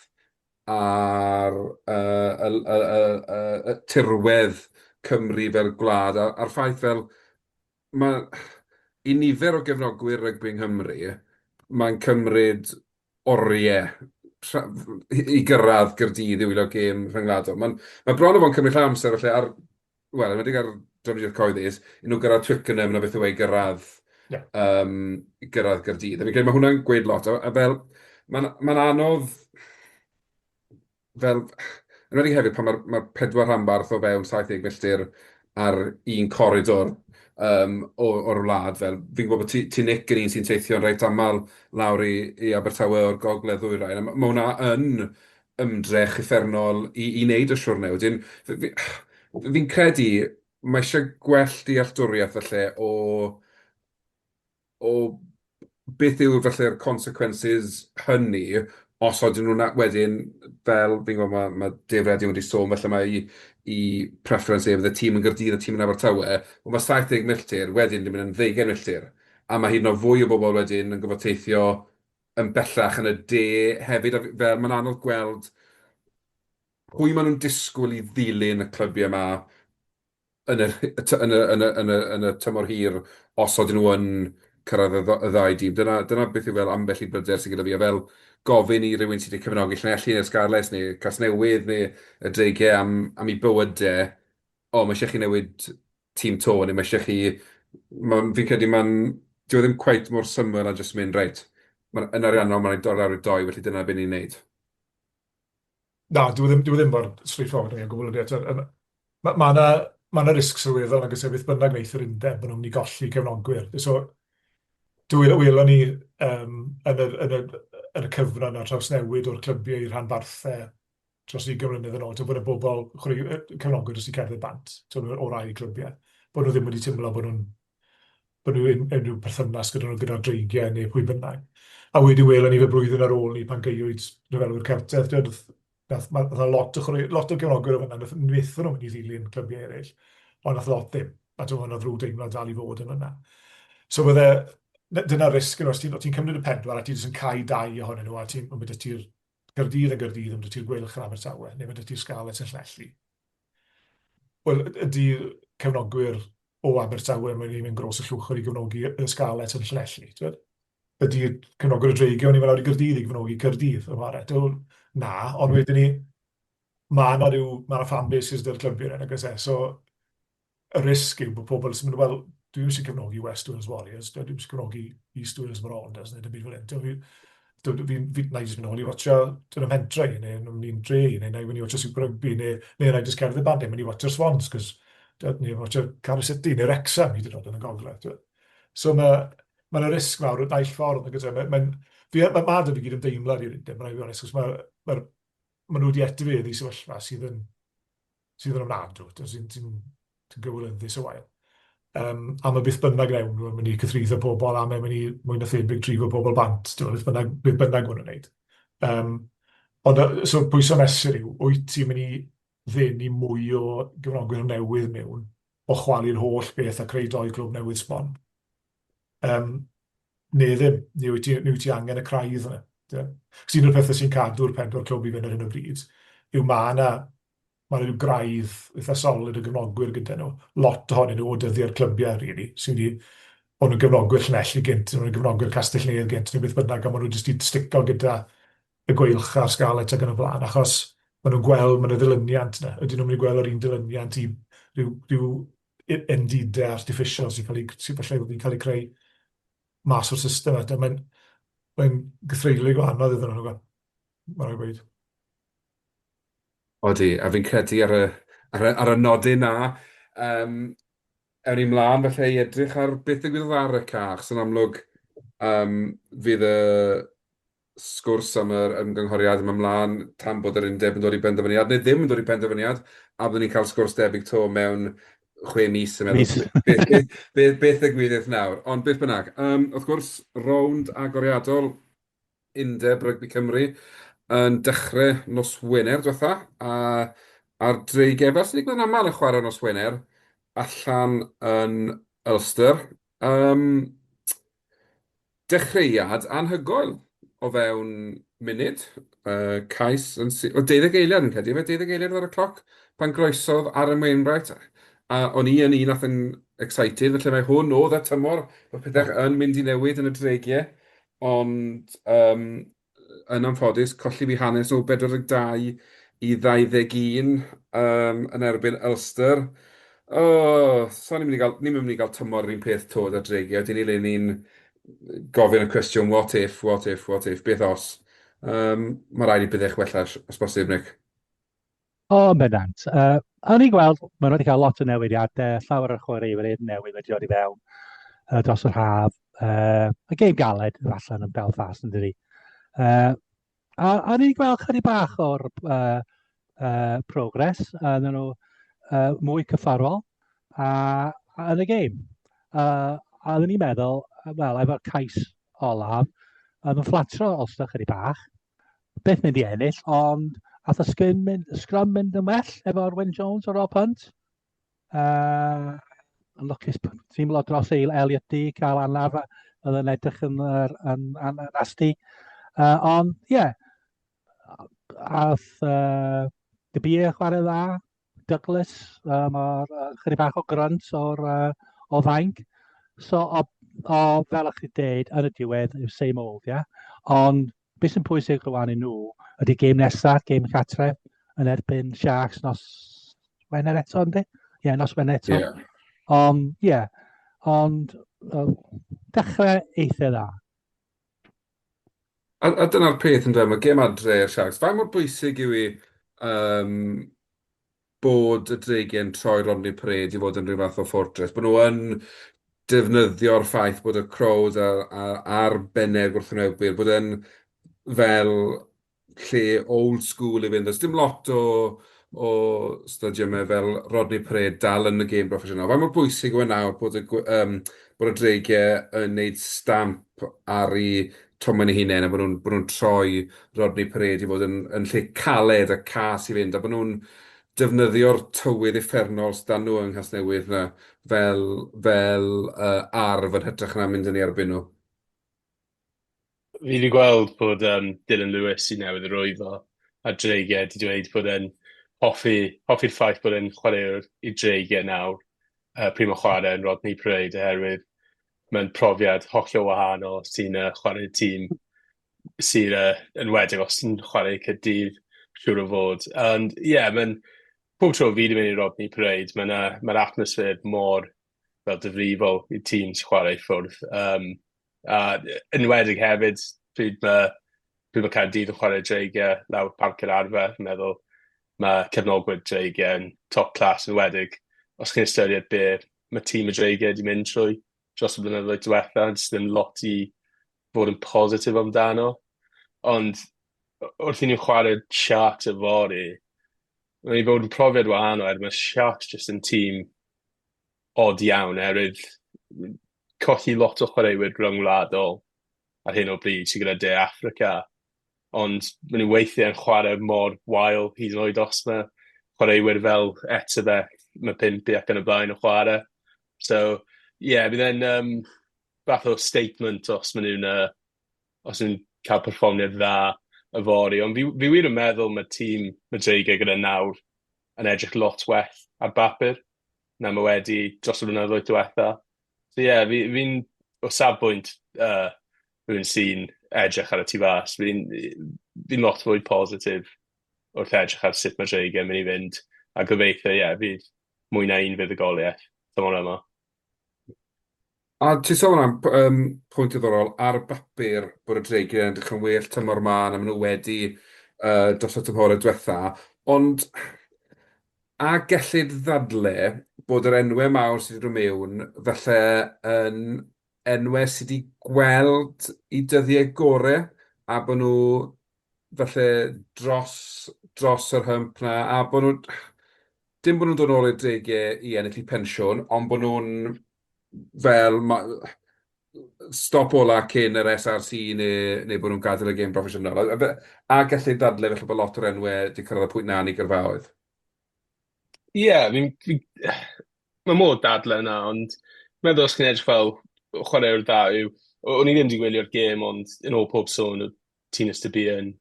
a'r yy y y y y y tirwedd Cymru fel gwlad a a'r ffaith fel ma' i nifer o gefnogwyr rygbi yng Nghymru, mae'n cymryd oriau i gyrraedd Gaerdydd i wylio gêm rhyngwladol. Mae'n ma' bron o fod yn cymryd llawer o amser falle ar wel, yn enwedig ar drafnidiaeth cyhoeddus, i nhw gyrraedd Twickenham na beth yw e i gyrraedd, yeah. um, i gyrraedd Gaerdydd. A fi'n credu mae hwnna'n gweud lot. A, a fel, mae'n ma anodd, fel, yn enwedig hefyd pan mae'r ma pedwar rhanbarth o fewn 70 milltir ar un coridor um, o'r wlad. Fel, fi'n gwybod bod ti, ti Nick yn un sy'n teithio'n reit aml lawr i, i Abertawe o'r gogledd ddwyrain. A mae hwnna yn ymdrech uffernol i i wneud y siwrne. Wedyn, fi'n credu mae eisiau gwell dealltwriaeth falle o o beth yw falle'r consequences hynny os ydyn nhw'n wedyn, fel fi'n gwybod mae ma' Dave Redding wedi sôn, falle mai i preference e fydd y tîm yn Gaerdydd a tîm yn Abertawe, wel mae 70 milltir wedyn 'di mynd yn ddeugain milltir, a mae hyd yn oed fwy o bobl wedyn yn gorfod teithio yn bellach yn y de hefyd, a fel mae'n anodd gweld pwy maen nhw'n disgwyl i ddilyn y clybiau yma yn y yn y yn y yn y yn y tymor hir os ydyn nhw yn cyrraedd y y ddau dîm. Dyna dyna beth yw fel ambell i bryder sydd gyda fi, a fel gofyn i rywun sydd wedi cefnogi Llanelli neu'r Scarlets neu Casnewydd neu y Dreigiau am am eu bywydau, o, mae eisiau chi newid tîm 'to, neu mae eisiau chi... Mae'n... fi'n credu mae'n... dyw e ddim cweit mor syml â jyst mynd, reit, ma' yn ariannol mae'n rhaid dod lawr i doi, felly dyna be ni'n wneud. Na, dyw e ddim, dyw e ddim mor straightforward â 'ny o gwbl ydy e. Mae ma' 'na ma' 'na risg sylweddol nag oes e, beth bynnag wneith yr undeb, maen nhw'n mynd i golli cefnogwyr. So, dwi welon ni um, yn, y, yn, y, yn y cyfnod yna trawsnewid o'r clybiau i'r rhanbarthau dros 20 mlynedd yn ôl, bod y bobl, cefnogwyr jyst 'di cerdded bant, o rai clybiau. Bod nhw ddim wedi teimlo bod nhw'n bod nhw unrhyw perthynas gyda nhw gyda'r Dreigiau neu pwy bynnag. A wedyn welon ni fe blwyddyn ar ôl ni pan gaewyd Rhyfelwyr Celtaidd, twyd, nath, ma, nath lot o chwarae, lot o gefnogwyr o fan'na, nath wnaethon nhw mynd i ddilyn clybiau eraill, ond nath lot ddim. A dwi'n meddwl na ddrwg deimlad dal i fod yn fan'na. So bydde, dyna'r risg, os ti'n ti cymryd y pedwar a ti jyst yn cau dau ohonyn nhw, a ti'n, mae 'da ti'r Caerdydd yn Gaerdydd, mae 'da ti'r Gweilch yn Abertawe, neu mae 'da ti'r Scarlets yn Llanelli. Wel, ydy cefnogwyr o Abertawe yn mynd i mynd gros y llwchwr i gefnogi y Scarlets yn Llanelli? Ti'n Ydy cefnogwyr y Dreigiau yn mynd lawr i Gaerdydd i gefnogi Caerdydd yn chwarae? Dwi'n na, ond wedyn ni, mae yna rhyw, mae yna fan bases 'da'r clybiau yna, nag oes e? So, y risg yw bod pobl sy'n mynd, wel, dwi ddim eisiau cefnogi West Wales Warriors, dwi ddim eisiau cefnogi East Wales Marauders, neu dim byd fel hyn. Fi, fi, fi, na i jyst mynd nôl i watcha dyn ym mhentre i, neu yn ni'n dre i, neu na i fynd i watcha Super Rugby, neu, neu na i jyst cerdded bant, neu mynd i watcha'r Swans, cos neu watcha Cardiff City, neu Wrexham, hyd yn oed yn y gogledd. So mae ma yna risg mawr y naill ffordd. Nag oes e? Mae, mae, fi, mae, ma 'da fi gyd yn deimlad i'r undeb, mae'n rhaid i fi onest, cos mae, mae, ma nhw wedi etifeddu sefyllfa sydd yn, sydd yn ofnadw, sy'n sy, sy gywilyddus o wael. Um, a mae beth bynnag newn nhw yn mynd i cythruddo pobl a mae'n mynd i mwy na thebyg drifo pobl bant, ti'n beth bynnag, beth bynnag maen nhw'n gwneud. Um, ond so pwyso mesur yw, wyt ti'n mynd i ddenu mwy o gefnogwyr newydd mewn o chwalu'r holl beth a creu doi glwb newydd sbon? Um, neu ddim, neu wyt ti, neu wyt ti angen y craidd yna. Yeah. Cos un o'r pethau sy'n cadw'r pedwar clwb i fynd ar hyn o bryd yw mae yna mae yna rhyw graidd eitha solid o gefnogwyr gyda nhw. Lot ohonyn nhw o dyddiau'r clybiau, really, sydd wedi o'n nhw'n gefnogwyr Llanelli gynt, o'n nhw'n gefnogwyr Castell Nedd gynt, neu beth bynnag, a maen nhw jyst wedi stico gyda y Gweilch a'r Scarlets ac yn y blaen, achos maen nhw'n gweld, mae yna ddilyniant yna. Ydyn nhw'n mynd i gweld yr un dilyniant i ryw, ryw endidau artificial sy'n cael ei, sy'n falle wedi cael eu creu mas o'r system. Mae'n mae gythreulig o anodd iddyn nhw, mae'n rhaid gweud. Odi, a fi'n credu ar y, ar y, ar y nodyn na, um, ewn ni mlaen felly i edrych ar beth ddigwyddodd ar y ca, achos yn amlwg um, fydd y sgwrs am yr ymgynghoriad yn mynd mlaen tan bod yr undeb yn dod i benderfyniad, neu ddim yn dod i penderfyniad, a byddwn ni'n cael sgwrs debyg 'to mewn 6 mis yn meddwl beth, beth, beth, beth ddigwyddith nawr. Ond beth bynnag, um, wrth gwrs, rownd agoriadol Undeb Rygbi Cymru yn dechrau nos Wener diwetha, a a'r Dreigiau, fel sy'n digwydd yn aml yn chwarae nos Wener, allan yn Ulster. Um, Dechreuad anhygoel o fewn munud. Yy, cais yn sy-... O, deuddeg eiliad yn credu, ife? Deuddeg eiliad oedd ar y cloc pan groesodd Aaron Wainwright. A o'n i yn un nath yn excited, felly mae hwn oedd y tymor, bod pethau yn mynd i newid yn y dreigiau. Ond yym, yn anffodus, colli fi hanes o 42 i 21 um, yn erbyn Ulster. Oh, so ni'n mynd i gael, ni'n mynd i gael tymor yr un peth 'to 'da Dreigiau. Dyn ni le ni'n gofyn y cwestiwn, what if, what if, what if, beth os? Um, mae rhaid i bethau wella os bosib, Nick. O, yn bendant. Uh, o'n i'n gweld, maen nhw wedi cael lot o newidiadau, llawer o'r chwaraewyr newydd wedi dod i fewn uh, dros yr haf. Uh, y gêm galed allan yn Belfast yn dydi. Uh, a, a o'n i'n gweld chydig bach o'r uh, uh, progress, a uh, nhw uh, mwy cyfforol a, a yn y gêm. Uh, a oedden ni'n meddwl, wel, efo'r cais olaf, oedd yn fflatro Ulster chydig bach, byth mynd i ennill, ond ath y sgrim mynd, scrum mynd yn well efo'r Wyn Jones o Rob Hunt. Uh, yn lwcus teimlo dros eil Elliot D cael anaf oedd yn edrych yn, yn, yn, yn, yn nasty. Uh, ond, ie, yeah, ath uh, De Beer chwarae dda, Douglas, uh, mae'r uh, chydig bach o grunt o'r, uh, o fainc. So, o, o, fel ych chi dweud, yn y diwedd, yw same old, ie? Yeah? Ond beth sy'n pwysig rwan i nhw ydy gêm nesaf, gêm cartre, yn erbyn Sharks nos Wener eto, ynddi? Ie, yeah, nos Wener eto. Yeah. Ond, ie, yeah, ond uh, dechrau eitha dda. A, a dyna'r peth yn dweud, mae gêm adre i'r Sharks. Faint mor bwysig yw i um, bod y Dreigiau'n troi Rodney Parade i fod yn rhyw fath o fortress, bod nhw yn defnyddio'r ffaith bod y crowd ar, ar, ar bennau'r gwrthwynebwyr, bod e'n fel lle old school i fynd. Does dim lot o o stadiymau fel Rodney Parade dal yn y gêm broffesiynol. Faint mor bwysig yw e nawr bod y, um, bod y Dreigiau yn gwneud stamp ar eu tomen eu hunain a bod nhw'n bod nhw'n troi Rodney Parade i fod yn, yn lle caled a cas i fynd a bod nhw'n defnyddio'r tywydd uffernol sydd 'da nhw yng Nghasnewydd 'na fel, fel uh, arf yn hytrach na mynd yn ei erbyn nhw. Fi wedi gweld bod um, Dylan Lewis sy'n newydd arwyddo a Dreigiau wedi dweud bod e'n hoffi, hoffi'r ffaith bod e'n chwaraewr i Dreigiau nawr, uh, pryd mae'n chwarae yn Rodney Parade oherwydd mae'n profiad hollol wahanol os ti'n uh, chwarae tîm sydd uh, yn wedig os ti'n chwarae Caerdydd, siŵr o fod. And yeah, mae'n pob tro fi wedi mynd i Rodney Parade, mae'n uh, mae atmosffer mor fel difrifol i tîm sy'n chwarae i ffwrdd. Um, a enwedig hefyd, pryd mae, pryd mae Caerdydd yn chwarae Dreigiau lawr Parc yr Arfer, fi'n meddwl mae cefnogwyr Dreigiau yn top class yn enwedig os chi'n ystyried be mae tîm y Dreigiau wedi mynd trwy dros y blynyddoedd diwetha, jyst ddim lot i fod yn positif amdano. Ond wrth i ni chwarae Sharks yfory, mae'n i fod yn profiad wahanol, er mae Sharks jyst yn tîm od iawn oherwydd colli lot o chwaraewyr rhyngwladol ar hyn o bryd sydd gyda De Affrica, ond maen nhw weithiau yn chwarae mor wael hyd yn oed os mae chwaraewyr fel Etzebeth, Mapimpi ac yn y blaen yn chwarae. So, ie, yeah, bydd e'n um, fath o statement os maen nhw'n uh, os nhw'n cael perfformiad dda yfory. Ond fi, fi wir yn meddwl mae tîm y Dreigiau gyda nawr yn edrych lot well ar bapur na mae wedi dros y blynyddoedd diwetha. So ie, yeah, fi'n, fi o safbwynt uh, rhywun sy'n edrych ar y tu fas, fi'n fi lot fwy positif wrth edrych ar sut mae Dreigiau yn mynd i fynd. A gobeithio, ie, yeah, fydd mwy na un fuddugoliaeth tymor yma. A ti'n sôn am um, pwynt diddorol, ar bapur bod y Dreigiau yn edrych yn well tymor ma na maen nhw wedi uh, dros y tymhorau diwetha, ond a gellid ddadle bod yr enwau mawr sydd wedi dod mewn falle yn enwau sydd wedi gweld eu dyddiau gorau a bod nhw falle dros, dros yr hump 'na a bod nhw... dim bod nhw'n dod nôl i'r dreigiau i ennill eu pensiwn, ond bod nhw'n fel ma- stop ola cyn yr SRC neu, neu bod nhw'n gadael y gêm broffesiynol. A, a, a gallai ddadlau felly bod lot o'r enwau wedi cyrraedd y pwynt 'na yn eu gyrfaoedd. Ie, yeah, fi'n... Fi, mae modd dadle yna, ond meddwl os chi'n edrych fel chwaraewr dda yw... O'n i ddim wedi gwylio'r gêm, ond yn ôl pob sôn, oedd Tinus de Beer yn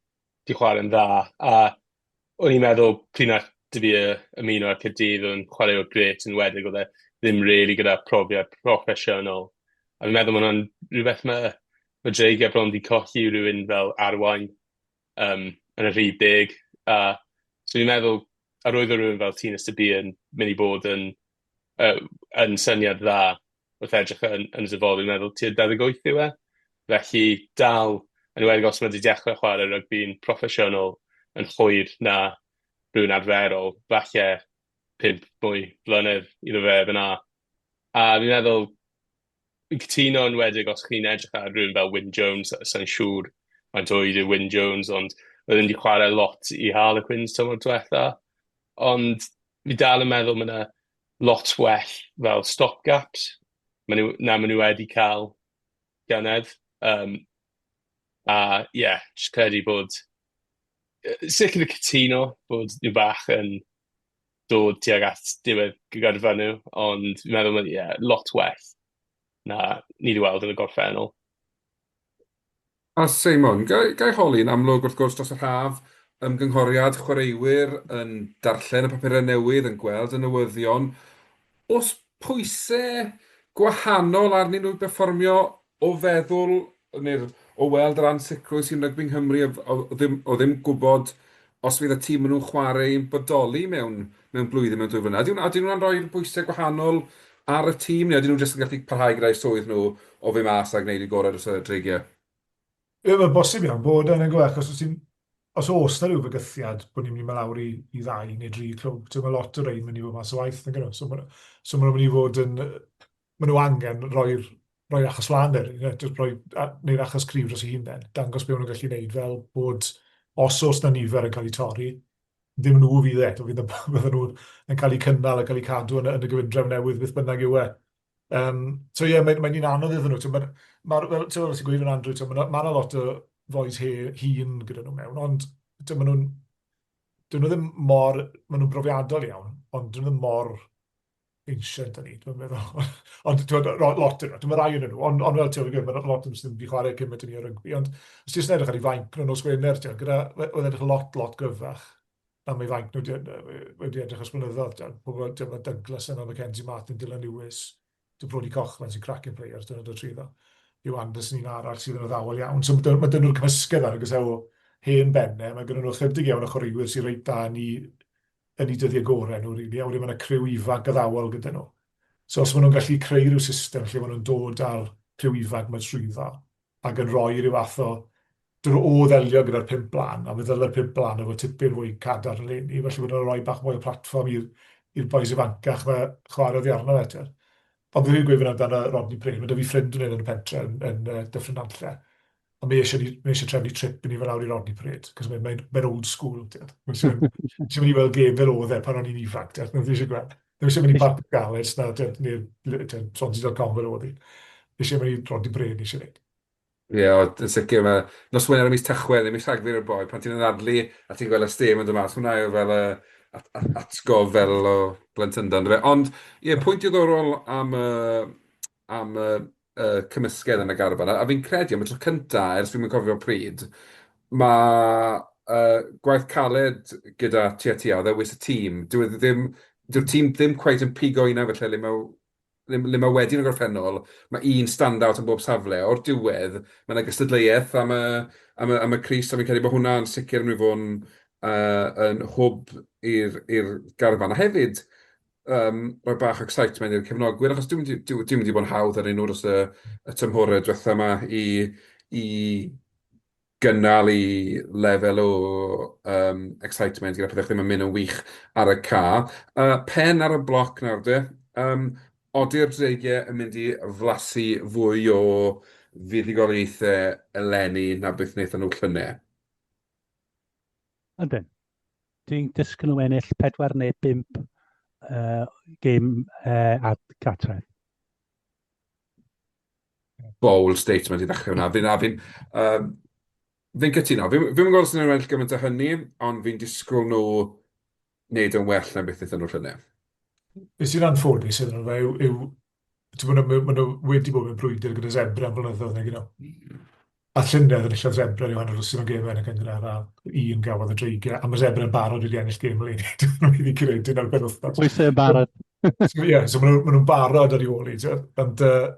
'di chwarae'n dda, a o'n i'n meddwl pryd nath de Beer ymuno â Caerdydd, oedd yn chwaraewr grêt, yn enwedig oedd e ddim really gyda profiad proffesiynol. A fi'n meddwl ma' hwnna'n rhywbeth ma' ma' Dreigiau bron 'di colli rhywun fel arwain um, yn y rhif deg. A so fi'n meddwl arwyddo rhywun fel Tinus de Beer yn mynd i bod yn, uh, yn syniad dda wrth edrych yn, yn y dyfodol. Fi'n meddwl tua 28 yw e. Felly dal, yn enwedig os mae wedi dechrau chwarae rygbi'n proffesiynol yn hwyr na rhywun arferol, falle 5 mwy blynedd iddo fe fyna. A fi'n meddwl, fi'n cytuno yn enwedig os chi'n edrych ar rhywun fel Wyn Jones, sa i'n siŵr faint oed yw Wyn Jones, ond oedd e'n wedi chwarae lot i Harlequins tymor diwetha. Ond fi dal yn meddwl mae yna lot well fel stopgaps ma' nhw, na maen nhw wedi cael gynedd. Um, a ie, yeah, jyst credu bod sicr y cytuno bod nhw bach yn dod tuag at diwedd gyrfa nhw, ond fi'n meddwl mae yeah, lot well na ni wedi weld yn y gorffennol. A Seimon, ga i, ga i holi, yn amlwg wrth gwrs dros yr haf, ymgynghoriad chwaraewyr yn darllen y papurau newydd, yn gweld y newyddion, oes pwysau gwahanol arnyn nhw i berfformio o feddwl neu'r o weld yr ansicrwydd sy'n rygbi yng Nghymru o, o, o ddim, o ddim gwybod os fydd y tîm maen nhw'n chwarae yn bodoli mewn, mewn blwyddyn, mewn 2 flynedd. Ydy hwnna, ydy hwnna'n rhoi'r bwysau gwahanol ar y tîm, neu ydyn nhw jyst yn gallu parhau gyda'i swydd nhw o fynd mas a gwneud eu gorau dros y dreigiau? Ie, mae'n bosib iawn bod yn gwell, achos os ti'n os oes 'na ryw fygythiad bod ni'n mynd i mynd lawr i, i ddau neu dri clwb, ti'n mae lot o rein mynd i fod mas o waith, nag ydyn nhw? So, ma, so maen nhw'n mynd i fod yn... Maen nhw angen rhoi'r rhoi achos lan there, you know, just rhoi, neu'r achos cryf dros eu hunain, dangos beth maen nhw'n gallu gwneud, fel bod os oes 'na nifer yn cael eu torri, Ddim nhw fydd e, fydd bydden nhw yn cael eu cynnal a cael eu cadw yn, yn y gyfundrefn newydd, beth bynnag yw e. Um, so ie, yeah, mae'n mae un anodd iddyn nhw. Mae'r, ma, fel ti'n fel ti'n gweud yn Andrew, mae yna lot o fois he, hun gyda nhw mewn, ond maen nhw'n dyn nhw ddim mor, maen nhw'n brofiadol iawn, ond dyn nhw ddim mor ancient â ni, dwi'n meddwl. Ond ti'n gwbod, lot yn nhw, dwi'n rai yn nhw, ond, ond fel ti'n gwybod, mae lot yn sydd wedi chwarae cymaint yn ni o rygbi, ond os ti'n edrych ar ei fainc nhw nos Wener, ti'n gyda, oedd edrych lot, lot gryfach na mae fainc nhw wedi edrych ers blynyddoedd, ti'n pobl, ti'n mae Douglas yna, Mackenzie Martin, Dylan Lewis, ti'n Brodie Cochran sy'n cracking players, dyna dod trwyddo. Hugh Anderson un arall sydd yn addawol iawn. So mae dyn nhw'r cymysgedd ar, e o hen bennau, mae gynnu nhw chydig iawn o chwaraewyr sy'n reit da yn ei yn eu dyddiau gorau nhw, rili, a wedyn mae yna criw ifanc addawol gyda nhw. So os maen nhw'n gallu creu rhyw system lle maen nhw'n dod â'r criw ifanc 'ma trwyddo ac yn rhoi rhyw fath o dro o ddelio gyda'r pump blaen, a fe ddyle'r pump blaen efo tipyn fwy cadarn eleni, felly bod nhw'n rhoi bach mwy o platfform i'r i'r bois ifancach 'ma chwarae oddi arno fe, t'wel. Ond fi'n gweud fyna amdano Rodney Parade, mae 'da fi ffrind yn yn y pentre yn, yn Dyffryn Nantlle, Ond mae eisiau, mae eisiau trefnu trip i ni fel lawr i Rodney Parade, cos mae'n mae, mae old school, ti'n Mae eisiau, eisiau mynd i weld gêm fel oedd e pan o'n i'n ifanc, ti'n Mae eisiau gweld. Ddim eisiau mynd i Parc Galles na, neu Swansea.com fel oedd hi. Eisiau mynd i Rodney Parade, eisiau gwneud. Ie, yeah, yn sicr, mae nos Wener ym mis Tachwedd neu mis Rhagfyr yw'r boi, pan ti'n anadlu a ti'n gweld y stêm yn dod mas, hwnna yw fel y atgof fel o blentyndod, yndyfe? Ond, ie, pwynt diddorol am y, am y y cymysgedd yn y garfan, a fi'n credu am y tro cynta ers fi'm yn cofio pryd, ma' yy gwaith caled gyda Tia Tia o ddewis y tîm, dyw e ddim, dyw'r tîm ddim cweit yn pigo un felly le mae le le mae wedi yn y gorffennol, mae un stand-out yn bob safle, o'r diwedd mae 'na gystadleuaeth am y am y am y crys, a fi'n credu bod hwnna'n sicr yn mynd i fod yn yy yn hwb i'r i'r garfan, a hefyd yym rhoi bach o excitement i'r cefnogwyr, achos dyw dyw dim wedi bod yn hawdd arnyn nhw dros y y tymhorau diwetha 'ma i i gynnal i lefel o yym excitement gyda pethau ddim yn mynd yn wych ar y ca. Yy pen ar y bloc nawr de, yym odi'r Dreigiau yn mynd i flasu fwy o fuddugoliaethau eleni na beth wnaethon nhw llynedd? Ydyn. Dwi'n disgwyl nhw ennill 4 neu 5 uh, gêm uh, at gartref. Bold statement i ddechrau hwnna. Fi'n fi'n um, fi'n cytuno. Fi'n fi gweld os nhw'n ennill gymaint o hynny, ond fi'n disgwyl nhw wneud yn well na beth wnaethon nhw llynedd. Beth sy'n anffodus iddyn nhw fe yw, yw ti'n gwbod, maen nhw wedi bod mewn brwydr gyda Zebre am flynyddoedd nag 'yn nhw? A llynedd enillodd Zebre ryw hanner dwsin o gemau yn y cynghrair a un gafodd y Dreigiau, a mae Zebre yn barod wedi ennill gêm eleni, dyn nhw wedi credu yn ar benwythnos. Pwysau yn barod. Ie, so maen nhw'n barod ar ei ôl hi, ti'n gwbod? Ond, uh,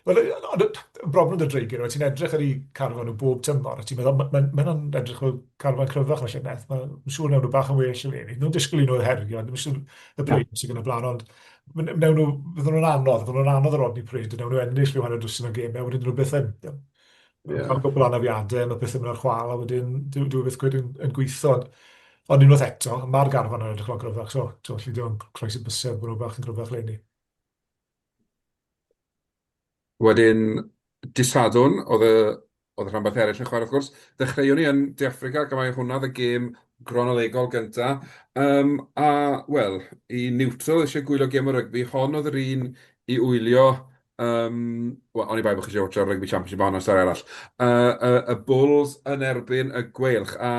wel, ond y broblem 'da Dreigiau yw, ti'n edrych ar eu carfan nhw bob tymor, a ti'n meddwl, mae'n ma, ma edrych fel carfan cryfach na llynedd, mae'n siŵr newn nhw bach yn well eleni. Nhw'n disgwyl i nhw herio, ddim eisiau y play-offs ac yn y blaen, ond Wnawn nhw, fydden nhw'n anodd, fydden nhw'n anodd ar Rodney Parade, wnawn nhw ennill rhyw hanner dwsin o gemau, wedyn dyn nhw byth yn. Yeah. Cael gwbl anafiadau, mae pethau'n mynd ar chwal, a wedyn dyw e byth gwed yn, yn gweithio. Ond, ond unwaith eto, mae'r garfan yn edrych lot gryfach, so ti'n gallu dim croesi bysedd bod nhw bach yn gryfach leni. Wedyn, dydd Sadwrn, oedd y oedd y rhanbarth eraill yn chwarae wrth gwrs. Ddechreuwn ni yn De Affrica, ac mai hwnna oedd y gêm gronolegol gynta. Yym, a, wel, i niwtral eisiau gwylio gêm o rygbi, hon oedd yr un i wylio, yym, wel, oni bai bod chi eisiau watsio Rugby Championship, ma' hwnna'n stori arall. Yy, y y Bulls yn erbyn y Gweilch, a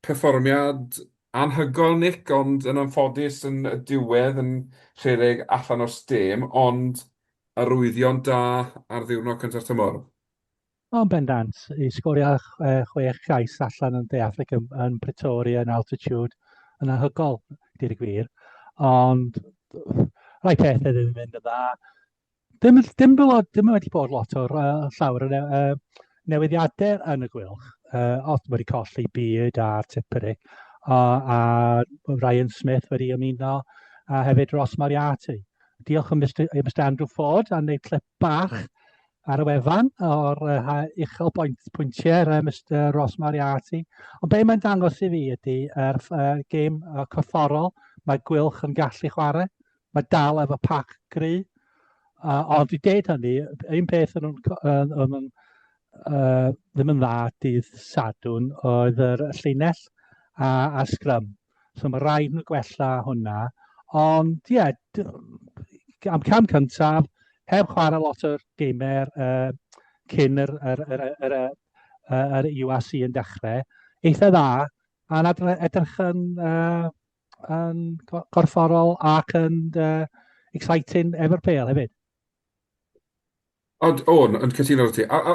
Perfformiad anhygoel, Nick, ond yn anffodus yn y diwedd yn rhedeg allan o stêm, ond arwyddion da ar ddiwrnod cynta'r tymor. O, yn bendant. I sgorio chwech gais allan yn De Affrica yn Pretoria yn altitude yn anhygoel, dweud y gwir. Ond rhai pethau ddim yn mynd yn dda. Dim, dim, dim wedi bod lot o'r uh, llawer o ne, uh, newidiadau yn y Gweilch. Uh, os wedi colli Beard a'r Tipuric, a, a Ryan Smith wedi ymuno, a hefyd Ross Moriarty. Diolch yn Mr, Mr Andrew Ford am wneud clip bach ar y wefan o'r uh, uchel bwynt, pwyntiau uh, Mr Ross Moriarty. Ond be mae'n dangos i fi ydy yr uh, gêm uh, corfforol mae Gweilch yn gallu chwarae. Mae dal efo pac gry. Uh, ond i deud hynny, un peth yn, yn, yn, yn uh, ddim yn dda dydd Sadwrn oedd yr llinell. a, a scrum. So mae rhaid nhw gwella hwnna. Ond ie, yeah, am cam cyntaf, heb chwarae lot o'r gamer cyn yr, yr, yr, yr, yr, yr URC yn dechrau, eitha dda, a'n edrych yn, yn gorfforol ac yn exciting efo'r pêl hefyd. Ond, o, yn cytuno 'da ti. A, a,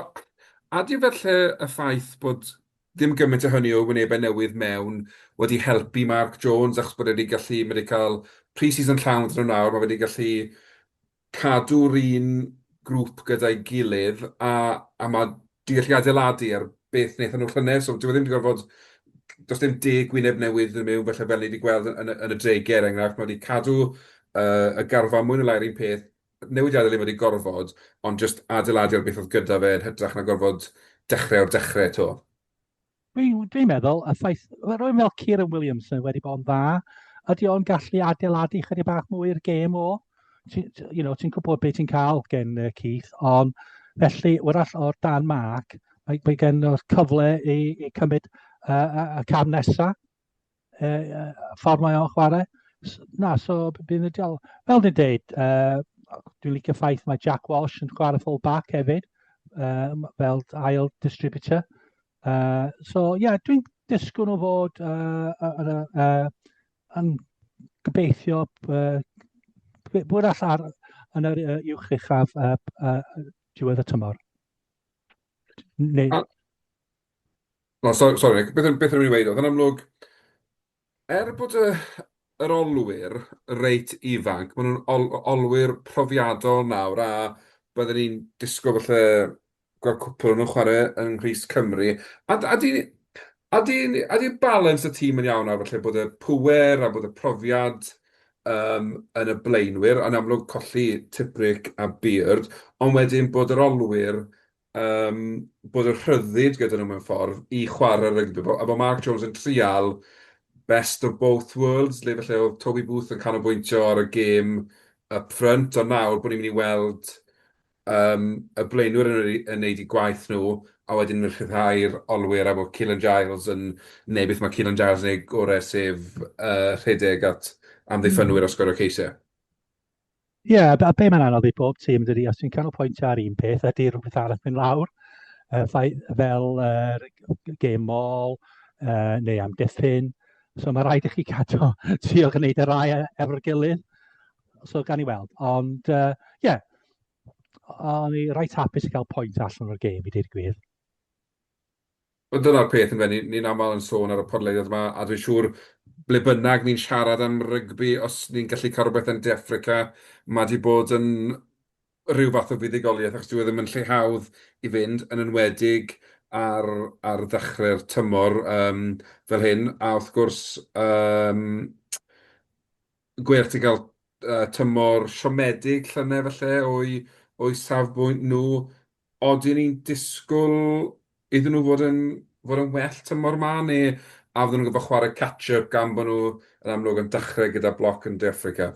a di felly y ffaith bod ddim gymaint o hynny o wynebau newydd mewn wedi helpu Mark Jones, achos bod e wedi gallu, mae wedi cael pre-season llawn iddyn nhw nawr, mae wedi gallu cadw'r un grŵp gyda'i gilydd, a, a mae 'di gallu adeiladu ar beth wnaethon nhw llynedd, so dyw e ddim wedi gorfod, does dim deg gwyneb newydd yn mewn falle fel ni wedi gweld yn, yn, yn y dreigiau er enghraifft, mae wedi cadw y garfan mwy neu lai'r un peth, newidiadau ddim wedi gorfod, ond jyst adeiladu ar beth oedd gyda fe yn hytrach na gorfod dechrau o'r dechrau 'to. Dwi'n dwi meddwl, y ffaith, rwy'n fel Kieran Williamson wedi bod yn dda, ydy o'n gallu adeiladu chydig bach mwy i'r gêm o? Ti, you know, ti'n gwybod beth ti'n cael gen Keith, ond felly, wrach o'r dan Mark, mae, mae gen o'r cyfle i, i cymryd y cam nesaf. uh, ffordd mae o'n chwarae. Na, so bydd yn diol. Fel ni'n deud, dwi'n licio ffaith mae Jack Walsh yn chwarae full back hefyd, fel ail distributor. So, ie, yeah, dwi'n disgwyl nhw fod yn gobeithio bod all ar yn yr uwch uchaf diwedd y tymor. Neu... A, No, so, sorry, Nick, beth, beth o'n i'n weud, oedd yn amlwg, er bod y, yr olwyr reit ifanc, maen nhw'n ol, olwyr profiadol nawr, a byddwn ni'n disgwyl falle gweld cwpl o'n nhw'n chwarae yng nghrys Cymru. A, a di, a di, a di balance y tîm yn iawn nawr, falle bod y pŵer a bod y profiad um, yn y blaenwyr, yn amlwg colli Tipuric a Beard, ond wedyn bod yr olwyr yym bod y rhyddid gyda nhw mewn ffordd i chwarae rygbi, a bod Mark Jones yn trial best of both worlds, le falle oedd Toby Booth yn canolbwyntio ar y gêm up front, ond nawr bod ni'n mynd i weld yym y blaenwyr yn yn wneud eu gwaith nhw, a wedyn yn rhyddhau'r olwyr, a bod Keelan Giles yn wneud beth mae Keelan Giles yn ei gorau, sef yy rhedeg at amddiffynwyr a sgorio ceisiau. Ie, yeah, a be mae'n anodd i bob tîm dydy, os ti'n canolbwyntio ar un peth, ydy rhywbeth arall mynd lawr, fel gêm mol neu amddiffyn. So mae rhaid i chi cadw, trio gwneud y rai e, efo'r gilydd. So gan i weld. Ond, ie, uh, yeah, o'n i reit hapus i gael pwynt allan o'r gêm i dweud y gwir. Wel, dyna'r peth, yndyfe, ni'n ni aml yn sôn ar y podlediad yma, a dwi'n siŵr ble bynnag ni'n siarad am rygbi, os ni'n gallu cael rhywbeth yn De Affrica, mae 'di bod yn rhyw fath o fuddugoliaeth, achos dyw e ddim yn lle hawdd i fynd, yn enwedig ar, ar ddechrau'r tymor um, fel hyn. A wrth gwrs, um, Gweilch 'di cael yy tymor siomedig llynedd falle o'u o'u safbwynt nhw. Odyn ni'n disgwyl iddyn nhw fod yn fod yn well tymor 'ma, neu a fydden nhw'n gorfod chwarae catch-up gan bod nhw yn amlwg yn dechrau gyda bloc yn De Affrica?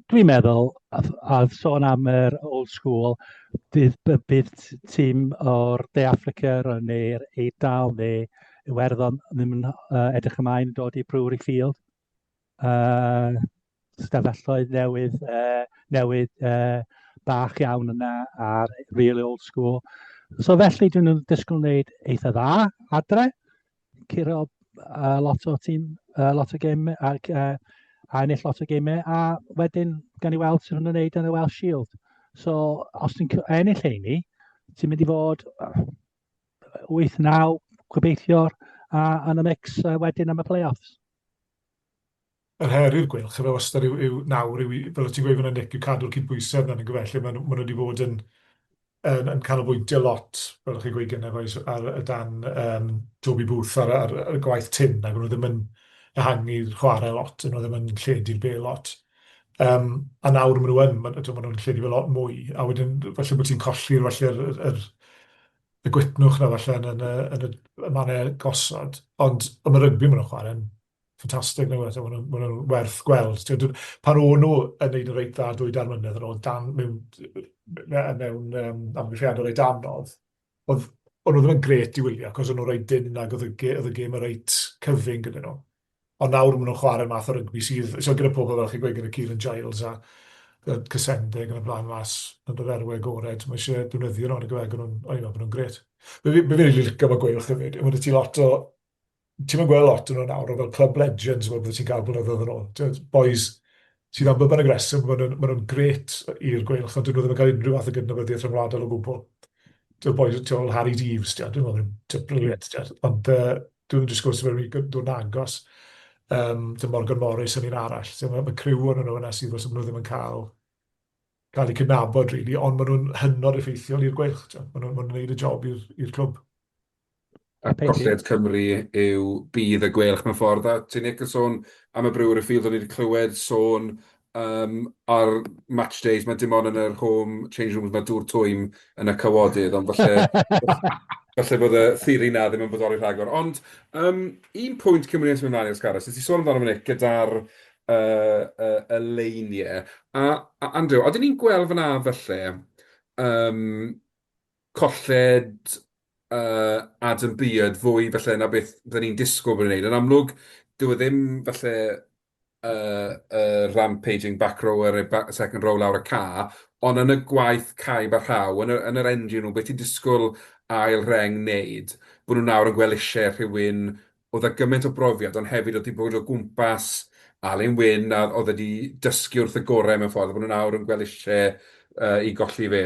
Dwi'n meddwl, a, a sôn am yr old school, bydd, bydd tîm o'r De Affrica neu'r Eidal neu Iwerddon ddim yn uh, edrych ymlaen dod i Brewery Field. Uh, stafelloedd newydd, uh, newydd uh, bach iawn yna a'r really old school. So felly dwi'n disgwyl wneud eitha dda adre. curo uh, lot o tîm, uh, lot o gêm, ac, uh, a ennill lot o gemau, a wedyn gan i weld sydd nhw'n gwneud yn y Welsh Shield. So, os ti'n ennill heini, ti'n mynd i fod 8-9, gobeithio, a yn y mix uh, wedyn am y play-offs. Yr her i'r Gweilch, efe wastad yw, yw nawr, yw, fel o ti'n gweud fan'na Nick, yw cadw'r cydbwysedd 'na, nag yfe, lle maen nhw, maen nhw wedi bod yn, yn, yn canolbwyntio lot, fel o'ch chi'n gweud gynne, bois, ar y dan um, Toby Booth ar, ar, ar y gwaith tyn, ac nhw ddim yn ehangu'r chwarae lot, nhw ddim yn lledu'r bel lot. Um, a nawr maen nhw yn, maen, maen nhw'n lledu fe lot mwy, a wedyn falle bod ti'n colli'r falle'r yr, yr, y gwytnwch na falle yn, yn, y, yn y, y mannau gosod, ond, ond mae rygbi maen nhw'n chwarae'n ffantastig nag oes e? Maen nhw'n nhw werth gweld. Ti'n pan o'n nhw yn neud yn reit dda dwy dair mlynedd yn ôl, dan, mewn, mewn um, amgylchiadau reit anodd, oedd, O'n nhw ddim yn grêt i wylio, cos o'n nhw reit dynn ac oedd y, oedd y gêm yn reit cyfyng gyda nhw. Ond nawr maen nhw'n chwarae'r math o rygbi sydd, so gyda pobl fel chi'n gweud, gyda Kieran Giles a Cysende ac yn y blaen mas yn yr erwe agored, mae eisiau defnyddio nhw, yn y nhw'n, o'n i'n meddwl bod nhw'n grêt. Be fi'n rili licio am y Gweilch hefyd, mae 'da ti lot o ti'm yn gweld lot o'n nhw nawr, o fel club legends fel bydde ti'n cael blynyddoedd yn ôl. Boys sydd am bydd yn aggressive, maen nhw'n ma nhw grêt i'r Gweilch, ond dyn nhw ddim yn cael unrhyw fath o gydnabyddiaeth rhyngwladol o gwbl. Ti'n boys, ti'n fel Harri Deaves, ti'n dwi'n meddwl, ti'n brilliant, ti'n ond uh, dwi'n disgwyl sy'n mynd dod yn agos. Um, ti'n Morgan Morris yn un arall. Ti'n mae, mae criw o'n nhw yna sydd os nhw ddim yn cael cael eu cydnabod, really, ond maen nhw'n hynod effeithiol i'r Gweilch. Maen nhw'n ma nhw gwneud y job i'r clwb. A colled Cymru yw budd y Gweilch mewn ffordd. A ti Nick yn sôn am y Brewery Field, o'n i wedi clywed sôn um, ar match days, mae dim ond yn yr home change rooms mae dŵr twym yn y cawodydd, ond falle, falle bod y theori na ddim yn bodoli rhagor. Ond um, un pwynt cyn bod ni'n symud ymlaen i'r Scarlets, ti sôn amdano fe Nick gyda'r uh, uh, y leiniau. A, a Andrew, oedden ni'n gweld fyna falle um, colled uh, Adam Beard fwy falle na beth bydden ni'n disgwyl bod yn gwneud. Yn amlwg, dyw e ddim falle uh, uh, rampaging back rower neu back, second row lawr y ca, ond yn y gwaith caib a rhaw, yn, y, yn yr engine nhw, beth ti'n disgwyl ail reng wneud, bod nhw nawr yn gweld eisiau rhywun oedd â gymaint o brofiad, ond hefyd oedd wedi bod o gwmpas Alun Wyn a oedd wedi dysgu wrth y gorau mewn ffordd, bod nhw nawr yn gweld eisiau uh, i golli fe.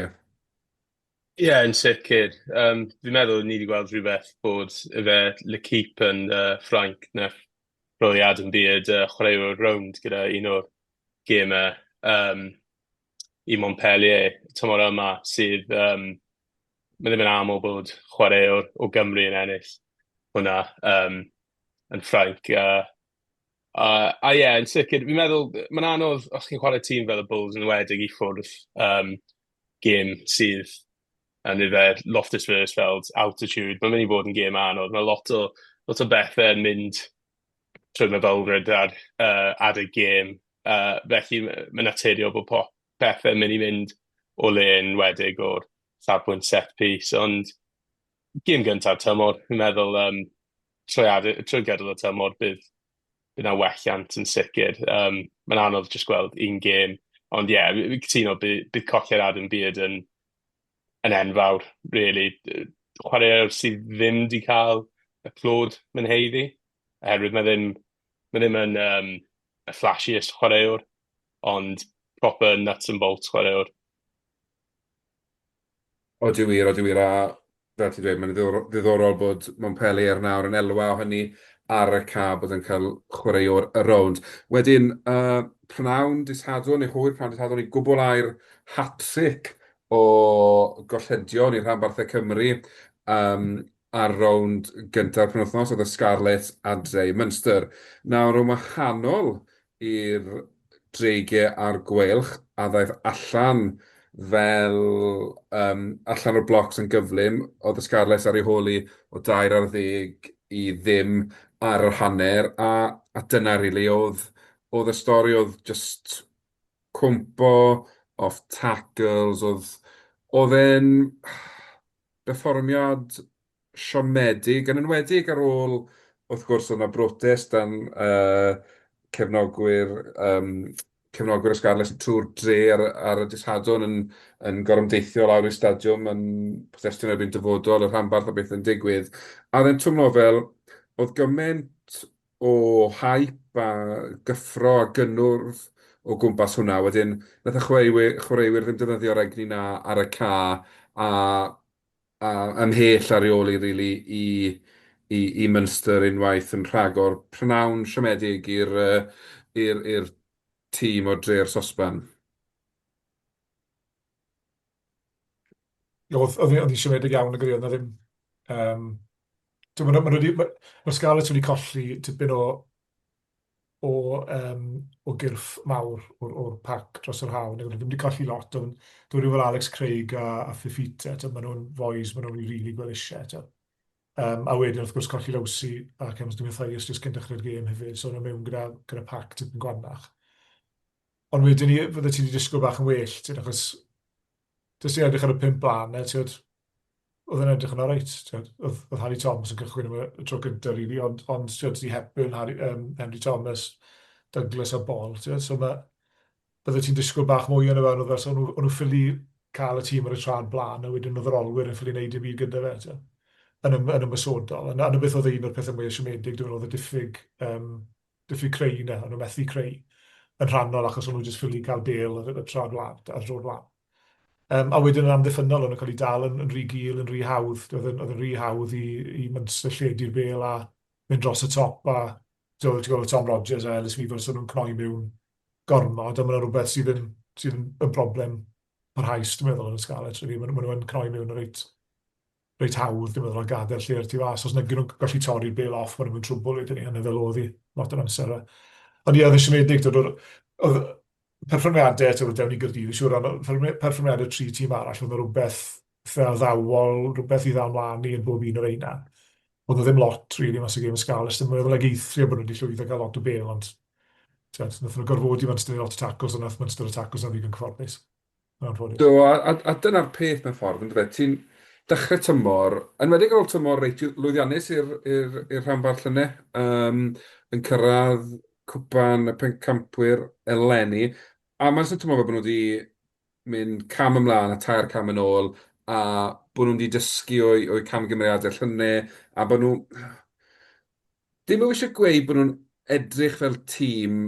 Ie, yeah, yn sicr. Um, fi'n meddwl ni wedi gweld rhywbeth bod efe L'Equipe yn uh, Ffrainc nath rhoi Adam Beard uh, chwaraewr rownd gyda un o'r gemau um, i Montpellier tymor yma sydd um, mae ddim yn aml bod chwaraewr o Gymru yn ennill hwnna um, yn Ffrainc. Uh, a, a ie, yeah, yn sicr, fi'n meddwl, mae'n anodd os chi'n chwarae tîm fel y Bulls yn enwedig i ffwrdd um, gêm sydd yn ife Loftus Versfeld, altitude, mae'n mynd i fod yn gêm anodd. Mae lot o, lot o bethau yn mynd trwy meddylfryd ar uh, adeg gêm. Uh, felly mae'n naturiol bod po pethau yn mynd i fynd o le yn wedig o'r safbwynt set piece, ond gêm gyntaf tymor, fi'n meddwl um, trwy, ade, trwy gydol y tymor bydd bydd 'na welliant yn sicr. Um, mae'n anodd jyst gweld un gêm, ond ie, yeah, fi'n cytuno, bydd, bydd colli'r Adam Beard yn, yn enfawr, really. Chwaraewr sydd ddim wedi cael y clod mae'n heiddi, oherwydd mae ddim, mae ddim yn um, y flashiest chwaraewr, ond proper nuts and bolts chwaraewr. Odi wir, odi wir, a fel ti'n dweud, mae'n ddiddorol bod Montpellier nawr yn elwa o hynny ar y ca bod yn cael chwaraewr y rownd. Wedyn, uh, prynawn dydd Sadwrn neu hwyr prynawn dydd Sadwrn i gwblhau'r hat-trick o golledion i rhanbarthau Cymru um, ar rownd gyntaf penwythnos oedd y Scarlets adre i Munster. Nawr, yn wahanol i'r Dreigiau a'r Gweilch a ddaeth allan fel um, allan o'r blocs yn gyflym. Oedd y Scarlets ar ei hôl i o dair ar ddeg i ddim ar yr hanner, a, a dyna really oedd, oedd y stori, oedd just cwmpo off tackles, oedd, oedd e'n berfformiad siomedig, yn enwedig ar ôl, wrth gwrs, oedd 'na brotest dan uh, cefnogwyr, um, cefnogwyr y Scarlets trwy'r dre ar, ar y dydd Sadwrn yn, yn gorymdeithio lawr i'r stadiwm yn protestio yn erbyn dyfodol y rhanbarth a beth yn digwydd. A oedd e'n twmlo fel, oedd gymaint o hype a gyffro a gynnwrf o gwmpas hwnna. Wedyn, nath y chwaraewyr, chwaraewyr ddim defnyddio'r egni 'na ar y ca a a ymhell ar ei ôl i rili i i i Munster unwaith yn rhagor. Prynawn siomedig i'r yy i'r i'r tîm o dre'r sosban. Oedd, oedd hi'n siomedig iawn y gwir, oedd 'na ddim... Um, ma' nhw wedi, mae'r Scarlets wedi colli tipyn o o, um, o gyrff mawr o'r, or pac dros yr hawl. Neu ddim wedi colli lot, ond dwi'n rhyw fel Alex Craig a, a Fifita, maen nhw'n fois, maen nhw'n rili really gweld eisiau. Um, a wedyn, wrth gwrs, colli Lowsi a Kemston Mathias jyst cyn dechrau'r gêm hefyd, so nhw'n mewn gyda, gyda pac tipyn gwannach. Ond wedyn ni, fydde ti wedi disgwyl bach yn well, ti'n achos jyst i edrych ar y pump blaen, ti'n oedd e'n edrych yn oreit. Oedd, oedd Harry Thomas yn cychwyn am y tro cyntaf, really, ond, ond ti'n di Hepburn, Harry, Henry Thomas, Douglas a Ball. Ti'n so mae, bydde ti'n disgwyl bach mwy yn y fe, ond o'n nhw, nhw ffili cael y tîm ar y trad blaen, a wedyn oedd yr olwyr yn ffili wneud dim byd gyda fe, ti'n yn, ym, yn ymosodol. A 'na beth oedd un o'r pethau mwyaf siomedig, dwi'n meddwl, oedd y diffyg, um, diffyg creu 'na, o'n nhw methu creu yn rhannol achos o'n nhw jyst ffili cael bêl ar y trad blaen, ar droed blaen. Um, a wedyn yn amddiffynnol, o'n nhw'n cael eu dal yn, yn rhy gul, yn rhy hawdd. Oedd yn, oedd yn rhy hawdd i, i Munster lledu'r bêl a mynd dros y top a ti'n gwybod Tom Rogers a Ellis Weaver, so nhw'n cnoi mewn gormod, a mae'n rhywbeth sydd yn, sydd yn, yn broblem parhaus, dwi'n meddwl, yn y Scarlets, really. Maen nhw'n cnoi mewn yn reit, reit hawdd, dwi'n meddwl, a gadael lle ar tu fas. Os nag nhw'n gallu torri'r bêl off, maen nhw'n mynd trwbl wedyn ni, hynny fel oedd hi lot o'r amser. Ond ie, oedd yn siomedig, dod o'r... Oedd perfformiadau, ti'n gwybod, dewn ni Gaerdydd, yn siŵr, ond perfformiadau tri tîm arall, oedd rhywbeth addawol, rhywbeth i ddal mlaen i yn bob un o'r reina. Oedd o ddim lot, really, mas o gêm y Scarlets. Dwi'n meddwl ag eithrio bod nhw wedi llwyddo gael lot o bêl, ond ti'n nath nhw gorfodi Munster i lot o tackles, ond nath Munster y tackles na ddigon cyfforddus. Do, a, a, a dyna'r peth mewn ffordd, yn dweud, ti'n dechrau tymor, yn enwedig ar ôl tymor reit lwyddiannus i'r rhanbarth llynedd, um, yn cyrraedd cwpan y pencampwyr eleni, a mae'n swnio tymor fel bod nhw wedi mynd cam ymlaen a tair cam yn ôl, a bod nhw wedi dysgu o'u, o'u camgymeriadau llynedd, a bod nhw... Ddim eisiau gweud bod nhw'n edrych fel tîm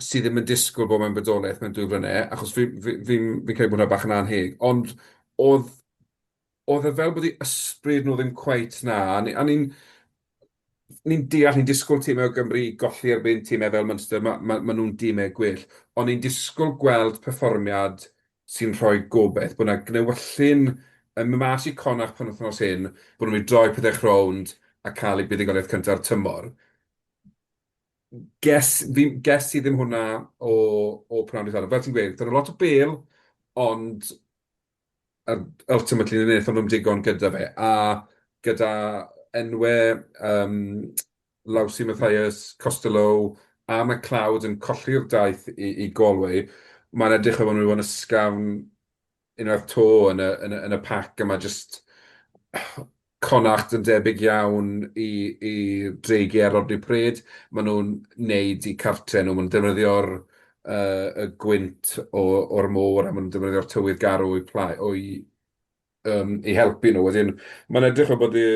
sydd ddim yn disgwyl bod mewn bodolaeth mewn 2 flynedd, achos fi'n fi, fi, fi credu bod hwnna bach yn anheg, ond oedd, oedd e fel bod eu ysbryd nhw ddim cweit 'na, a ni'n ni deall, ni'n disgwyl tîmau o Gymru i golli erbyn tîmau fel Munster, mae ma, ma nhw'n dîmau gwell, ond ni'n disgwyl gweld perfformiad sy'n rhoi gobaith, bod 'na gnewyllyn yn mynd mas i Connacht penwythnos hyn, bod nhw'n mynd i droi pethau rownd a cael eu buddugoliaeth cynta'r tymor. Ges, fi, ges i ddim hwnna o pnawn dydd Sadwrn. Fel ti'n gweud, dyna lot o bêl, ond ultimately wnaethon nhw'm digon gyda fe. A gyda enwau Lowsy Mathias, Costelow a McLeod yn colli'r daith i Galway, mae'n edrych fel bod nhw wedi bod yn ysgafn unwaith 'to yn y, yn y, yn y pac, a mae jyst Connacht yn debyg iawn i i Dreigiau ar Rodney Parade. Maen nhw'n wneud eu cartre nhw, maen nhw'n defnyddio'r y gwynt o, o'r môr a maen nhw'n defnyddio'r tywydd garw o'u pla- o'u i helpu nhw. Wedyn mae'n edrych fel bod y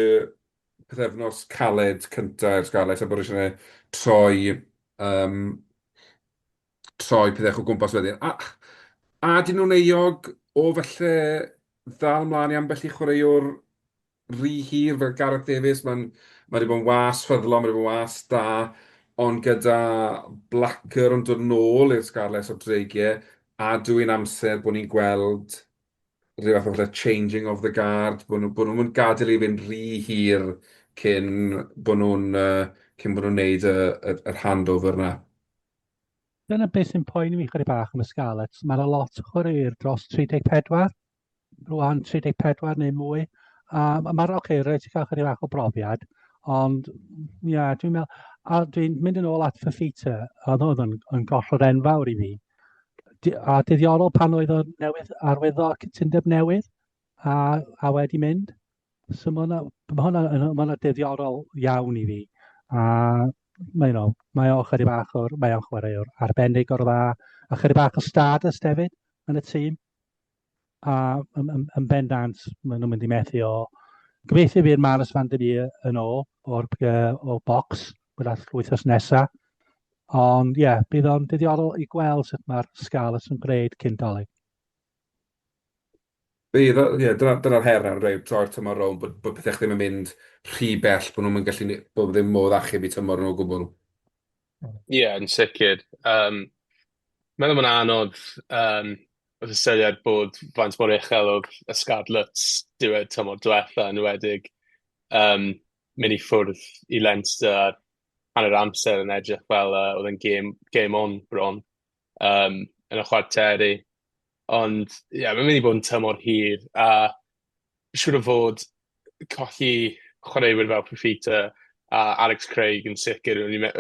pythefnos caled cynta i'r Scarlets a bod eisiau troi troi pethau o gwmpas wedyn. A, a dyn nhw'n euog o falle ddal mlaen i ambell i chwaraewr rhy hir fel Gareth Davies. Mae'n mae wedi bod yn was ffyddlon, mae wedi bod yn was da, ond gyda Blacker yn dod nôl i'r Scarlets o'r Dreigiau, a dwi'n amser bod ni'n gweld rhyw fath o falle changing of the guard, bod nhw, bod nhw'n gadael i fynd rhy hir cyn bod nhw'n uh, cyn bod nhw'n neud y, y, yr handover 'na. Dyna beth sy'n poeni fi chydig bach am y Scarlets. Mae yna lot o chwaraewyr dros 34, rwan 34 neu mwy. A mae'r, oce, okay, rhaid ti cael chydig bach o brofiad, ond ia, yeah, dwi'n meddwl, a dwi'n mynd yn ôl at Fifita, a oedd yn, yn golled enfawr i fi. A diddiorol pan oedd o newydd arwyddo cytundeb newydd a, a wedi mynd. So mae hwnna, ma hwnna, ma hwnna diddiorol iawn i fi. A mae, you know, mae o chydig bach o'r, mae o'n chwaraewr arbennig o'r dda, a chydig bach o stardust hefyd yn y tîm. A yn, yn, yn bendant, maen nhw'n mynd i methu o. Gobeithio fydd Marius van der Meer yn ôl o'r, o box, wrach wythnos nesaf. Ond ie, yeah, bydd o'n ddiddorol i gweld sut mae'r Scarlets yn gwneud cyn Dolig. Bydd, ie, dyna, dyna'r her nawr, dweud, troi'r tymor rownd, bod, bod pethau ddim yn mynd rhy bell, bod nhw'n gallu, bod ddim modd achub i tymor nhw o gwbl. Ie, yeah, yn sicr. Um, meddwl mae'n anodd um, wrth ystyried bod faint mor uchel oedd y Scarlets diwedd tymor diwetha yn enwedig um, mynd i ffwrdd i Leinster ar hanner amser yn edrych fel oedd yn game, game on bron um, yn y chwarteri. Ond ie, yeah, mae'n mynd i fod yn tymor hir a siŵr o fod colli chwaraewyr fel Fifita a Alex Craig yn sicr. O'n i,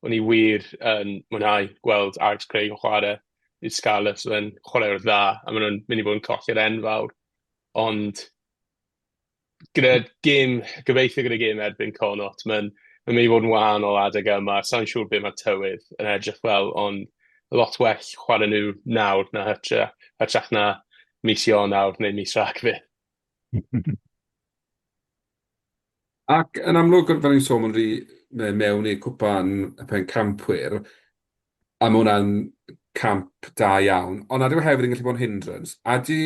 o'n i wir yn mwynhau gweld Alex Craig yn chwarae i'r Scarlets. Mae'n chwaraewr dda a maen nhw'n mynd i fod yn colli'r enfawr. Ond Gyda gêm, gobeithio gyda gêm erbyn Connacht, mae'n ma mynd i fod yn wahanol adeg yma. Sa'n siŵr beth mae'r tywydd yn edrych fel, ond lot well chwarae nhw nawr na hytrach, hytrach na mis Ionawr neu mis Rhagfyr. Ac yn amlwg, fel ni'n sôn, maen nhw wedi mynd mewn i cwpan y pencampwyr, a mae hwnna'n camp da iawn, ond nad yw e hefyd yn gallu bod yn hindrance? A di,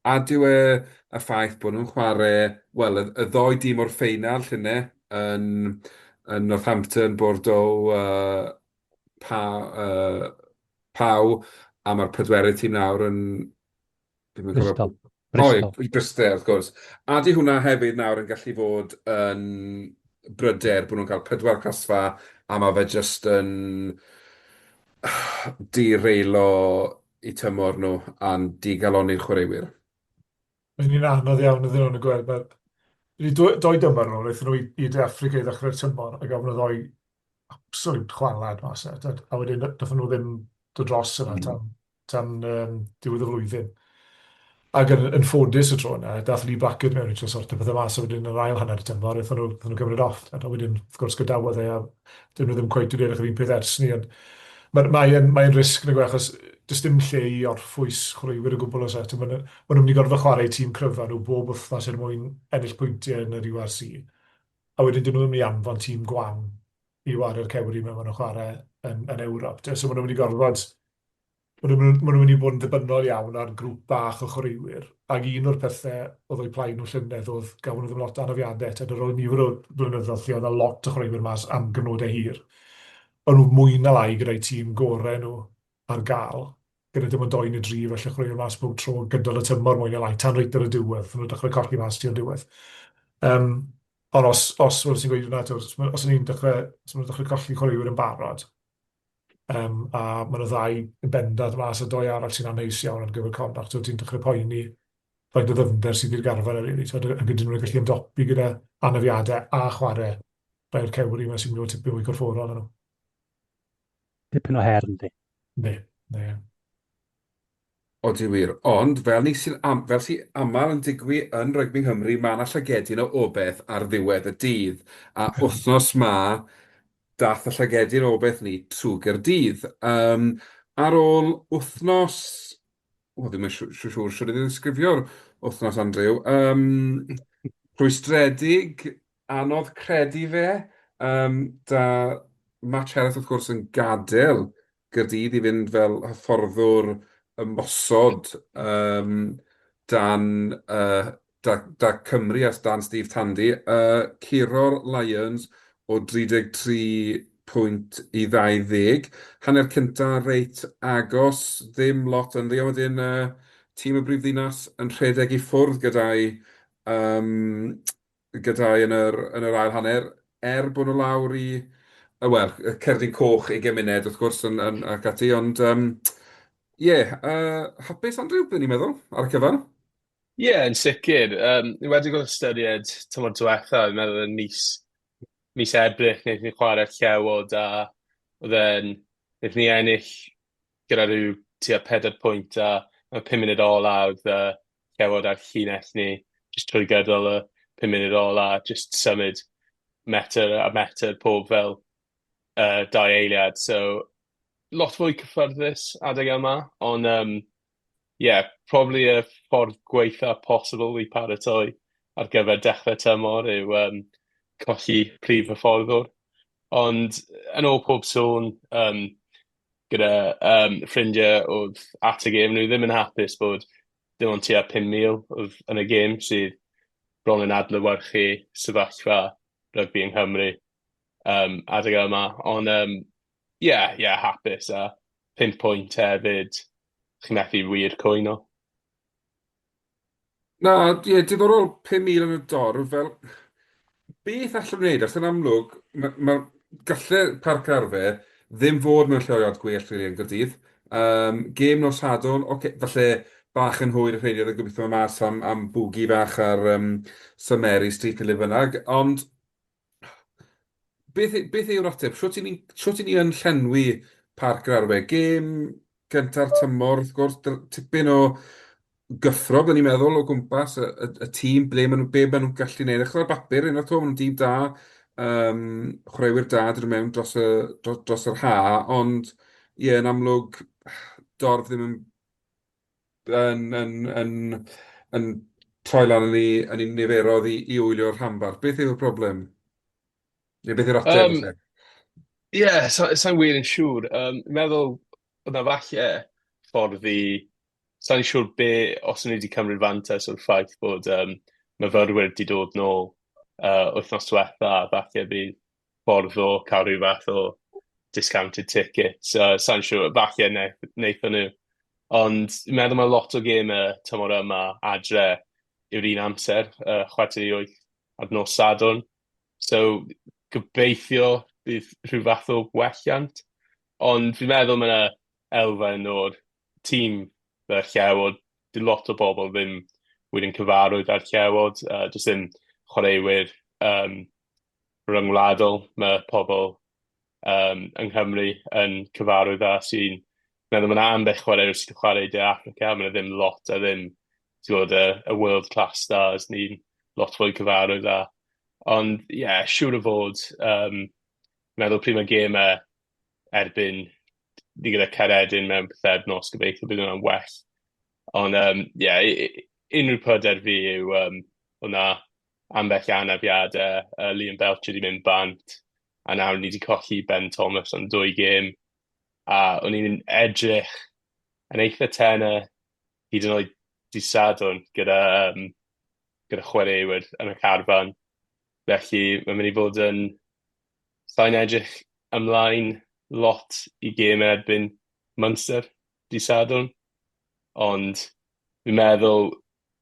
a dyw e y ffaith bod nhw'n chwarae, wel, y, y ddou dîm o'r ffeinal llynedd yn, yn Northampton, Bordeaux, uh, pa, uh, Pau, a mae'r pedwerydd tîm nawr yn Dwi'm yn cofio... Bristol. Bristol. O, Bryste, wrth gwrs. A 'di hwnna hefyd nawr yn gallu fod yn bryder bod nhw'n cael pedwar crasfa a ma' fe jyst yn direilo eu tymor nhw a'n digalonni'r chwaraewyr. Mae'n un anodd iawn iddyn nhw yn y gweld. Mae... Wedi doi dymor yn ôl, aethon nhw i, i De Affrica i ddechrau'r tymor a gafon nhw ddoi absolute chwalad mas e. A wedyn nathon nhw ddim dod dros yna tan tan um, diwedd y flwyddyn. Ac yn, yn ffodus y tro yna, dath Lee Blackett mewn i trio sortio pethau mas, a wedyn yr ail hanner y tymor, aethon nhw, aethon nhw gymryd off. A wedyn, wrth gwrs, gadawodd e, a dyn nhw ddim cweit wedi edrych yr un peth ers ni. Ond mae'n mae mae risg yn y achos does dim lle i orffwys chwaraewyr o gwbl oes e. Maen nhw'n mynd i gorfod chwarae tîm cryfa nhw bob wythnos er mwyn ennill pwyntiau yn yr URC. A wedyn dyn nhw ddim yn mynd i anfon tîm gwan i ware'r cewri mewn maen nhw'n chwarae yn, yn Ewrop. So maen nhw'n mynd i gorfod Maen nhw'n maen nhw'n mynd i fod yn ddibynnol iawn ar grŵp bach o chwaraewyr, ac un o'r pethau oedd o'u plaid nhw llynedd oedd gafon nhw ddim lot o anafiadau, tibod, ar ôl nifer o flynyddoedd lle oedd 'na lot o chwaraewyr mas am gyfnodau hir, o'n nhw mwy na lai gyda'u tîm gorau nhw ar gael, gyda dim ond dou neu dri falle chwaraewyr mas bob tro gydol y tymor mwy neu lai, tan reit ar y diwedd, wnaethon nhw dechrau colli mas tua'r diwedd. Um, ond os, os, fel ti'n gweud yna, os, os ni'n dechrau, os maen nhw'n dechrau colli chwaraewyr yn barod, Um, a mae yna ddau yn bendant mas a doi arall sy'n amheus iawn ar gyfer Connacht, so ti'n dechrau poeni faint o ddyfnder sydd i'r garfan ar really. So, ac ydyn nhw'n gallu ymdopi gyda anafiadau a chwarae rhai o'r cewri yma sy'n mynd i fod tipyn mwy corfforol na nhw. Dipyn o her, yndi? Yndi, yndi. Odi wir, ond fel ni sy'n am, fel sy'n aml yn digwydd yn rygbi Nghymru, mae 'na llygedyn o obaith ar ddiwedd y dydd, a wythnos 'ma dath y llygedyn o obaith ni trwy Gaerdydd. Yym, ar ôl wythnos, wel ddim yn siŵr siŵr shwt i ddisgrifio'r wythnos Andrew, yym, rhwystredig, Anodd credu fe. Yym, 'da Matt Sherratt wrth gwrs yn gadael Gaerdydd i fynd fel hyfforddwr ymosod yym dan yy 'da 'da Cymru a dan Steve Tandy, yy curo'r Lions o 33 pwynt i 20. Hanner cynta reit agos, ddim lot ynddi, a wedyn yy tîm y brifddinas yn rhedeg i ffwrdd gyda'i yym gyda'i yn yr, yn yr ail hanner, er bod nhw lawr i, wel, cerdyn coch i gymuned, wrth gwrs, yn, yn, ac ati, ond um, ie, yeah, uh, hapus Andrew, byddwn ni'n meddwl, ar y cyfan? Ie, yeah, yn sicr. Um, ni wedi gweld ystyried tymor diwetha, fi'n meddwl yn mis, mis Ebrill, wnaethon ni chwarae'r Llewod a oedd e'n, wnaethon ni ennill gyda rhyw tua 4 pwynt a y 5 munud ola oedd y Llewod ar llinell ni jyst trwy gydol y 5 munud ola, jyst symud metr a metr pob fel uh, dau eiliad. So, lot fwy cyffyrddus adeg yma, ond um, yeah, probably y ffordd gweitha posibl i paratoi ar gyfer dechrau tymor yw um, colli prif hyfforddwr. Ond yn ôl pob sôn, um, gyda um, ffrindiau oedd at y gêm, nhw ddim yn hapus bod dim ond tua 5,000 oedd yn y gêm sydd bron yn adlewyrchu sefyllfa rygbi yng Nghymru um, adeg yma. Ond um, yeah, yeah, hapus a 5 pwynt hefyd, chi'n methu wir cwyno. Na, ie, diddorol 5,000 yn y dorf, fel, beth allwn ni wneud? Achos yn amlwg, ma' ma' galle Parc yr Arfe ddim fod mewn lleoliad gwell rili yn Gaerdydd. Yym, gêm nos Sadwrn, ocê, falle bach yn hwyr y rheiny oedd yn gobeithio mynd mas am am bwgi fach ar yym St Mary Street neu le bynnag, ond beth beth yw'r ateb? Shwt 'y ni'n shwt 'y ni yn llenwi Parc yr Arfe? Gêm gynta'r tymor, wrth gwrs, tipyn o... gyffro, byddwn ni'n meddwl, o gwmpas y, y, y tîm, ble maen nhw, be maen nhw'n gallu gwneud. Achos ar bapur, unwaith 'to, maen nhw'n dîm da, um, chwaraewyr da dod mewn dros, y, dros, dros yr ha, ond ie, yeah, yn amlwg, dorf ddim yn, yn, yn, yn, yn troi lan yn ei, yn ei niferoedd i, i wylio'r rhanbarth. Beth yw'r broblem? Neu beth yw'r ateb? Ie, yeah, sa'n sa wir yn siŵr. Um, meddwl, oedd na falle ffordd i... Sa'n siŵr be, os o'n i wedi cymryd fantais o'r ffaith bod um, myfyrwyr wedi dod nôl wythnos diwetha, falle bydd ffordd o cael rhyw fath o discounted tickets. Sa'n siŵr, falle wnaethon nhw. Ond fi'n meddwl mae lot o gemau tymor yma adre yw'r un amser, 7:45 ar nos Sadwrn. So gobeithio bydd rhyw fath o welliant. Ond fi'n meddwl mae yna elfen o'r tîm fel Llewod. Dyw lot o bobl ddim wir yn cyfarwydd â'r Llewod. Does dim chwaraewyr um, ryngwladol. Mae pobl um, yng Nghymru yn cyfarwydd â sy'n meddwl mae yna ambell chwaraewr sy'n chwarae i De Affrica, mae yna ddim lot a ddim ti'n gwybod, y, y world class stars ni'n lot fwy cyfarwydd â. Ond ie, yeah, siŵr o fod, um, meddwl pryd mae gemau erbyn ni gyda Caeredin mewn pythefnos, gobeithio bydd hwnna'n well. Ond ie, um, yeah, unrhyw pryder fi yw um, o'na ambell anafiadau, Liam Belcher wedi mynd bant, a nawr ni wedi colli Ben Thomas am dwy gêm, a o'n i'n edrych yn eitha tenau hyd yn oed dydd Sadwrn gyda, um, gyda chwaraewyr yn y carfan. Felly mae'n mynd i fod yn... Sa'n edrych ymlaen lot i gêm erbyn Munster dydd Sadwrn, ond fi'n meddwl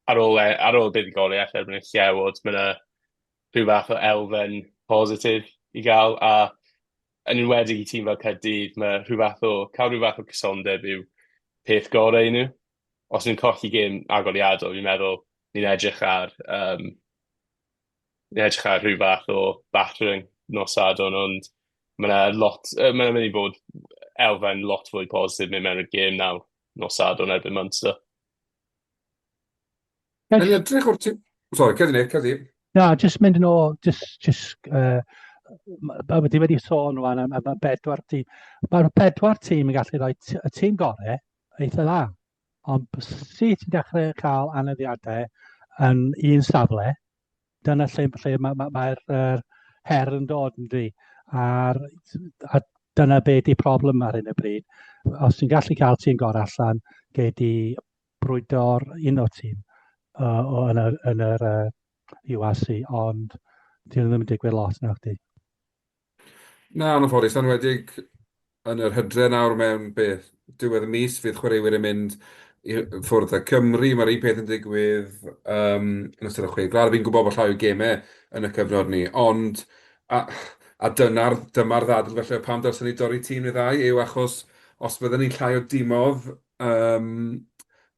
ar ôl, e, ar ôl buddugoliaeth erbyn y Llewod, mae yna rhyw fath o elfen positif i gael, a yn enwedig i tîm fel Caerdydd, mae rhyw fath o, cael rhyw fath o cysondeb yw peth gorau i nhw. Os nhw'n colli gêm agoriadol, fi'n meddwl ni'n edrych ar, um, ni'n edrych ar rhyw fath o battering nos Sadwrn, ond mae yna lot, uh, mae'n mynd i fod elfen lot fwy positif mynd mewn i'r gêm nawr nos Sadwrn erbyn Munster. Yn edrych o'r ti... Sorry, cer di Nick, cer di. Na, jyst mynd yn ôl, jyst, jyst, uh, wedi wedi sôn rwan am, am y bedwar tîm. Mae'r bedwar tîm yn gallu rhoi y tîm gorau eitha dda, ond sut ti'n dechrau cael aneddiadau yn un safle, dyna lle, lle mae'r ma, ma, ma er, her yn dod yn di. A'r, a dyna be di problem ar hyn o bryd. Os ti'n gallu cael tîm gorau allan, gei di brwydro'r un o'r tîm uh, o, yn yr, yn yr uh, URC, ond dyn nhw ddim yn digwydd lot na chdi. Na, yn anffodus, yn enwedig yn yr hydre nawr mewn beth, diwedd y mis, fydd chwaraewyr yn mynd i ffwrdd â Cymru, mae'r un peth yn digwydd um, yn ystod y chwe gwlad. Fi'n gwybod bod llai o gemau yn y cyfnod ni, ond a, a dyna'r, dyma'r ddadl felly pam dylsen ni dorri tîm neu ddau, yw achos os bydden ni'n llai o dimodd Yym,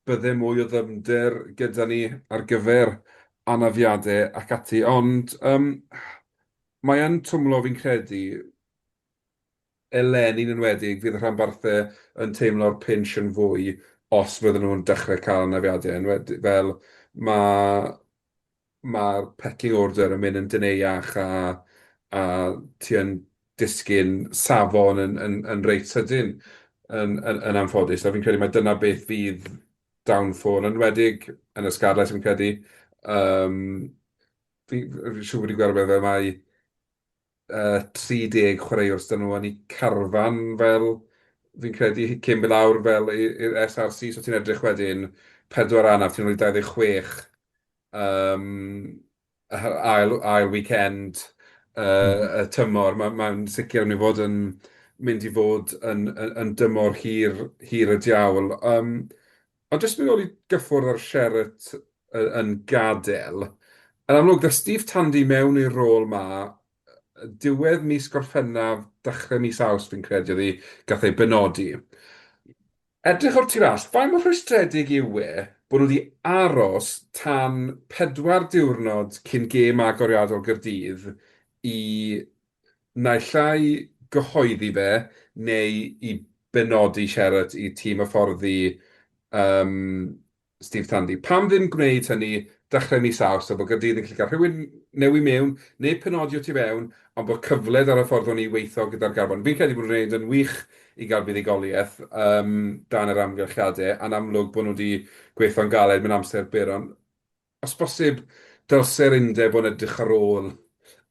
bydde mwy o ddyfnder gyda ni ar gyfer anafiadau ac ati, ond yym, mae yn twmlo fi'n credu, eleni'n enwedig, fydd y rhanbarthau yn teimlo'r pinch yn fwy os fydden nhw'n dechrau cael anafiadau, enwedig fel ma' mae'r pecking order yn mynd yn deneuach a a ti yn disgyn safon yn yn yn reit sydyn yn yn yn anffodus. A fi'n credu mai dyna beth fydd downfall, yn enwedig yn y Scarlets fi'n credu. Yym fi fi'n siŵr bod wedi gweld rhywbeth fel mai yy 30 chwaraewr sydd 'da nhw yn eu carfan fel, fi'n credu, cyn mynd lawr fel i'r SRC, so ti'n edrych wedyn, pedwar anaf, ti'n rhoi 26 yym ail ail weekend yy y tymor, ma' mae'n sicr yn mynd i fod yn mynd i fod yn yn yn dymor hir hir y diawl. Yym ond jyst mynd nôl i gyffwrdd ar Sherratt yn gadael, yn amlwg daeth Steve Tandy mewn i'r rôl 'ma diwedd mis Gorffennaf, dechrau mis Awst fi'n credu oedd hi, gath ei benodi. Edrych o'r tu fas, faint mor rhwystredig yw e bod nhw wedi aros tan pedwar diwrnod cyn gêm agoriadol Gaerdydd i naill ai gyhoeddi fe neu i benodi Sherratt i tîm hyfforddi yym Steve Tandy. Pam ddim gwneud hynny dechrau mis Awst, a bod Gaerdydd yn gallu cael rhywun newi mewn, neu penodi o tu fewn, ond bod cyfle ar y ffordd hwn i weithio gyda'r garfan. Fi'n credu bod nhw'n gwneud yn wych i gael buddugoliaeth um, dan yr amgylchiadau, a'n amlwg bod nhw wedi gweithio'n galed mewn amser byr, ond os bosib, dylse'r undeb fod yn edrych ar ôl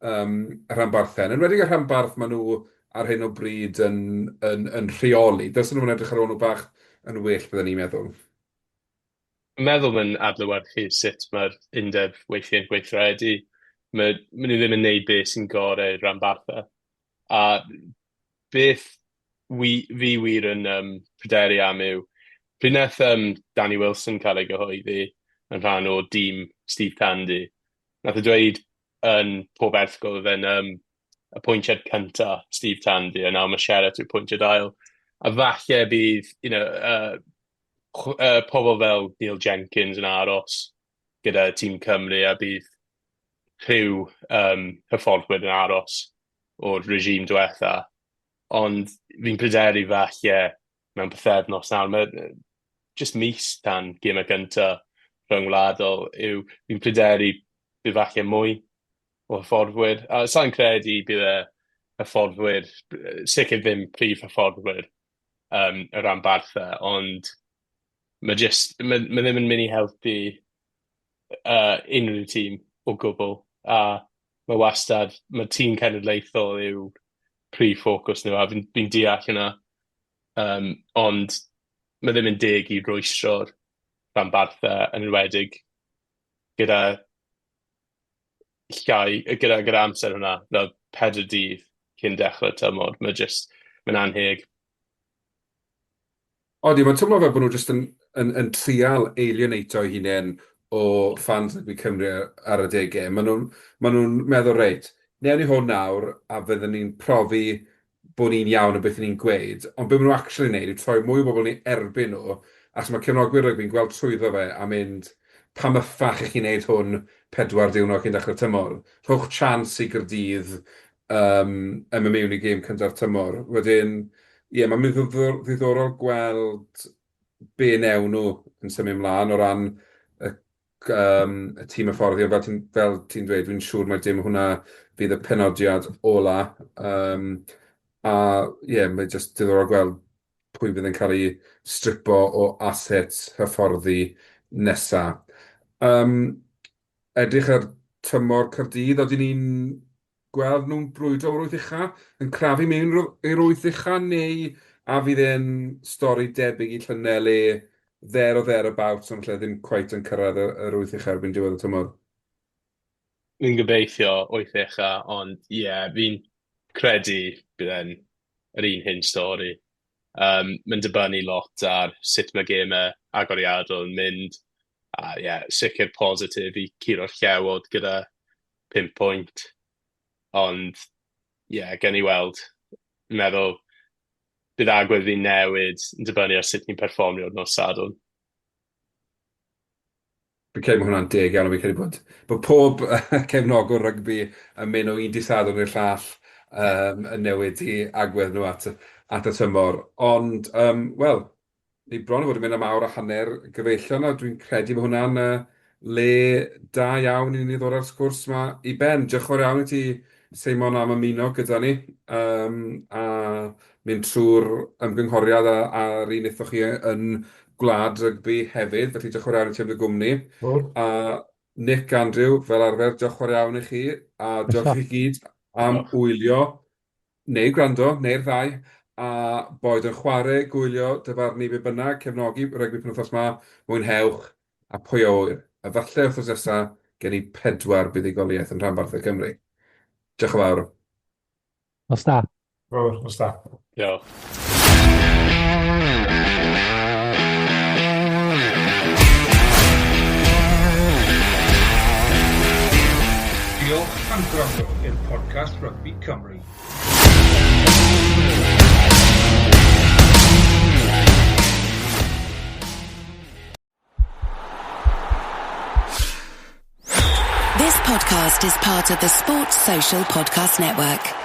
um, y rhanbarthau. Yn enwedig y rhanbarth maen nhw ar hyn o bryd yn, yn, yn rheoli. Dylsen nhw fod yn edrych ar ôl nhw bach yn well, byddwn ni'n meddwl. Dwi'n meddwl mae'n adlewyrchu sut mae'r undeb weithiau'n gweithredu. Mae, maen nhw ddim yn neud beth sy'n gorau i'r rhanbarthau. A beth wi, fi wir yn um, pryderu am yw, pryd wnaeth um, Danny Wilson cael ei gyhoeddi yn rhan o dîm Steve Tandy, nath e dweud yn pob erthygl oedd e'n um, y pwyntiad cynta Steve Tandy, a nawr mae Sherratt yw'r pwyntiad ail. A falle bydd, you know, pobl fel Neil Jenkins yn aros gyda tîm Cymru a bydd rhyw um, hyfforddwyr yn aros o'r regime diwetha. Ond fi'n pryderu falle mewn pythefnos nawr, mae jyst mis tan gemau cynta rhyngwladol yw fi'n pryderu bydd falle mwy o hyfforddwyr. A sa'n credu bydd y hyfforddwyr, sicr ddim prif hyfforddwyr um, y rhanbarthau, ond mae just, mae, mae ddim yn mynd i helpu unrhyw tîm o gwbl. A mae wastad, mae tîm cenedlaethol yw prif ffocws nhw, a fi'n fi deall hynna. Ond mae ddim yn deg i rwystro'r rhanbarthau yn enwedig gyda llai, gyda, gyda amser hwnna, fel 4 dydd cyn dechrau'r tymor. Mae just, mae'n anheg. Odi, mae'n teimlo fel bod nhw jyst yn, yn, yn trial alienato eu hunain o fans rygbi Cymru ar adegau. Maen nhw'n maen nhw'n meddwl, reit, newn ni hwn nawr a fyddwn ni'n profi bod ni'n iawn yn beth ni'n gweud. Ond be maen nhw actually yn wneud yw troi mwy o bobl yn eu erbyn nhw, achos mae cefnogwyr rygbi'n gweld trwyddo fe a mynd, pam y ffach y'ch chi'n wneud hwn 4 diwrnod cyn dechrau'r tymor? Rhowch chance i Gaerdydd yym yn mynd mewn i gêm cynta'r tymor. Wedyn, ie, mae'n mynd ddiddorol gweld be wnewn nhw yn symud ymlaen o ran y yym y tîm hyfforddi. Ond fel ti'n fel ti'n dweud, dwi'n siŵr mai dim hwnna fydd y penodiad ola. Yym a ie, mae jyst diddorol gweld pwy fydd yn cael ei stripo o assets hyfforddi nesa. Yym edrych ar tymor Caerdydd, odyn ni'n gweld nhw'n brwydro o'r wyth ucha, yn crafu mewn i'r wyth ucha, neu a fydd e'n stori debyg i llynedd le there or thereabouts, ond falle ddim cweit yn cyrraedd yr wyth ucha erbyn diwedd y tymor? Fi'n gobeithio wyth ucha, ond ie, yeah, fi'n credu bydd e'n yr un hyn stori. Mae'n dibynnu lot ar sut mae gemau agoriadol yn mynd. A ie, yeah, sicr positif i curo'r Llewod gyda 5 pwynt. Ond ie, yeah, gen i weld. Fi'n meddwl bydd agwedd fi'n newid yn dibynnu ar sut ni'n perfformio nos Sadwrn. Fi'n credu bod hwnna'n deg iawn, a fi'n credu bod bod pob cefnogwr rygbi yn mynd o un dydd Sadwrn i'r llall um, yn newid i agwedd nhw at, at y tymor. Ond, um, wel, ni bron i fod yn mynd am awr a hanner gyfeillion, a dwi'n credu bod hwnna'n uh, le da iawn i ni ddod â'r sgwrs yma i ben. Diolch yn fawr iawn i ti, Seimon, am ymuno gyda ni um, a mynd trwy'r ymgynghoriad a, a'r un wnaethoch chi yn Gwlad Rygbi hefyd. Felly diolch yn fawr iawn i ti am dy gwmni. A Nick, Andrew, fel arfer, diolch yn fawr iawn i chi, a diolch i chi gyd am wylio neu gwrando, neu'r ddau, a boed yn chwarae, gwylio, dyfarnu, be bynnag, cefnogi rygbi penwythnos 'ma, mwynhewch, a pwy a ŵyr, efallai wythnos nesa gen i pedwar buddugoliaeth yn rhanbarthau Cymru. Diolch yn fawr. Nos da. Fawr, nos da. Diolch. Diolch am gwrando i'r podcast Rygbi Cymru. This podcast is part of the Sports Social Podcast Network.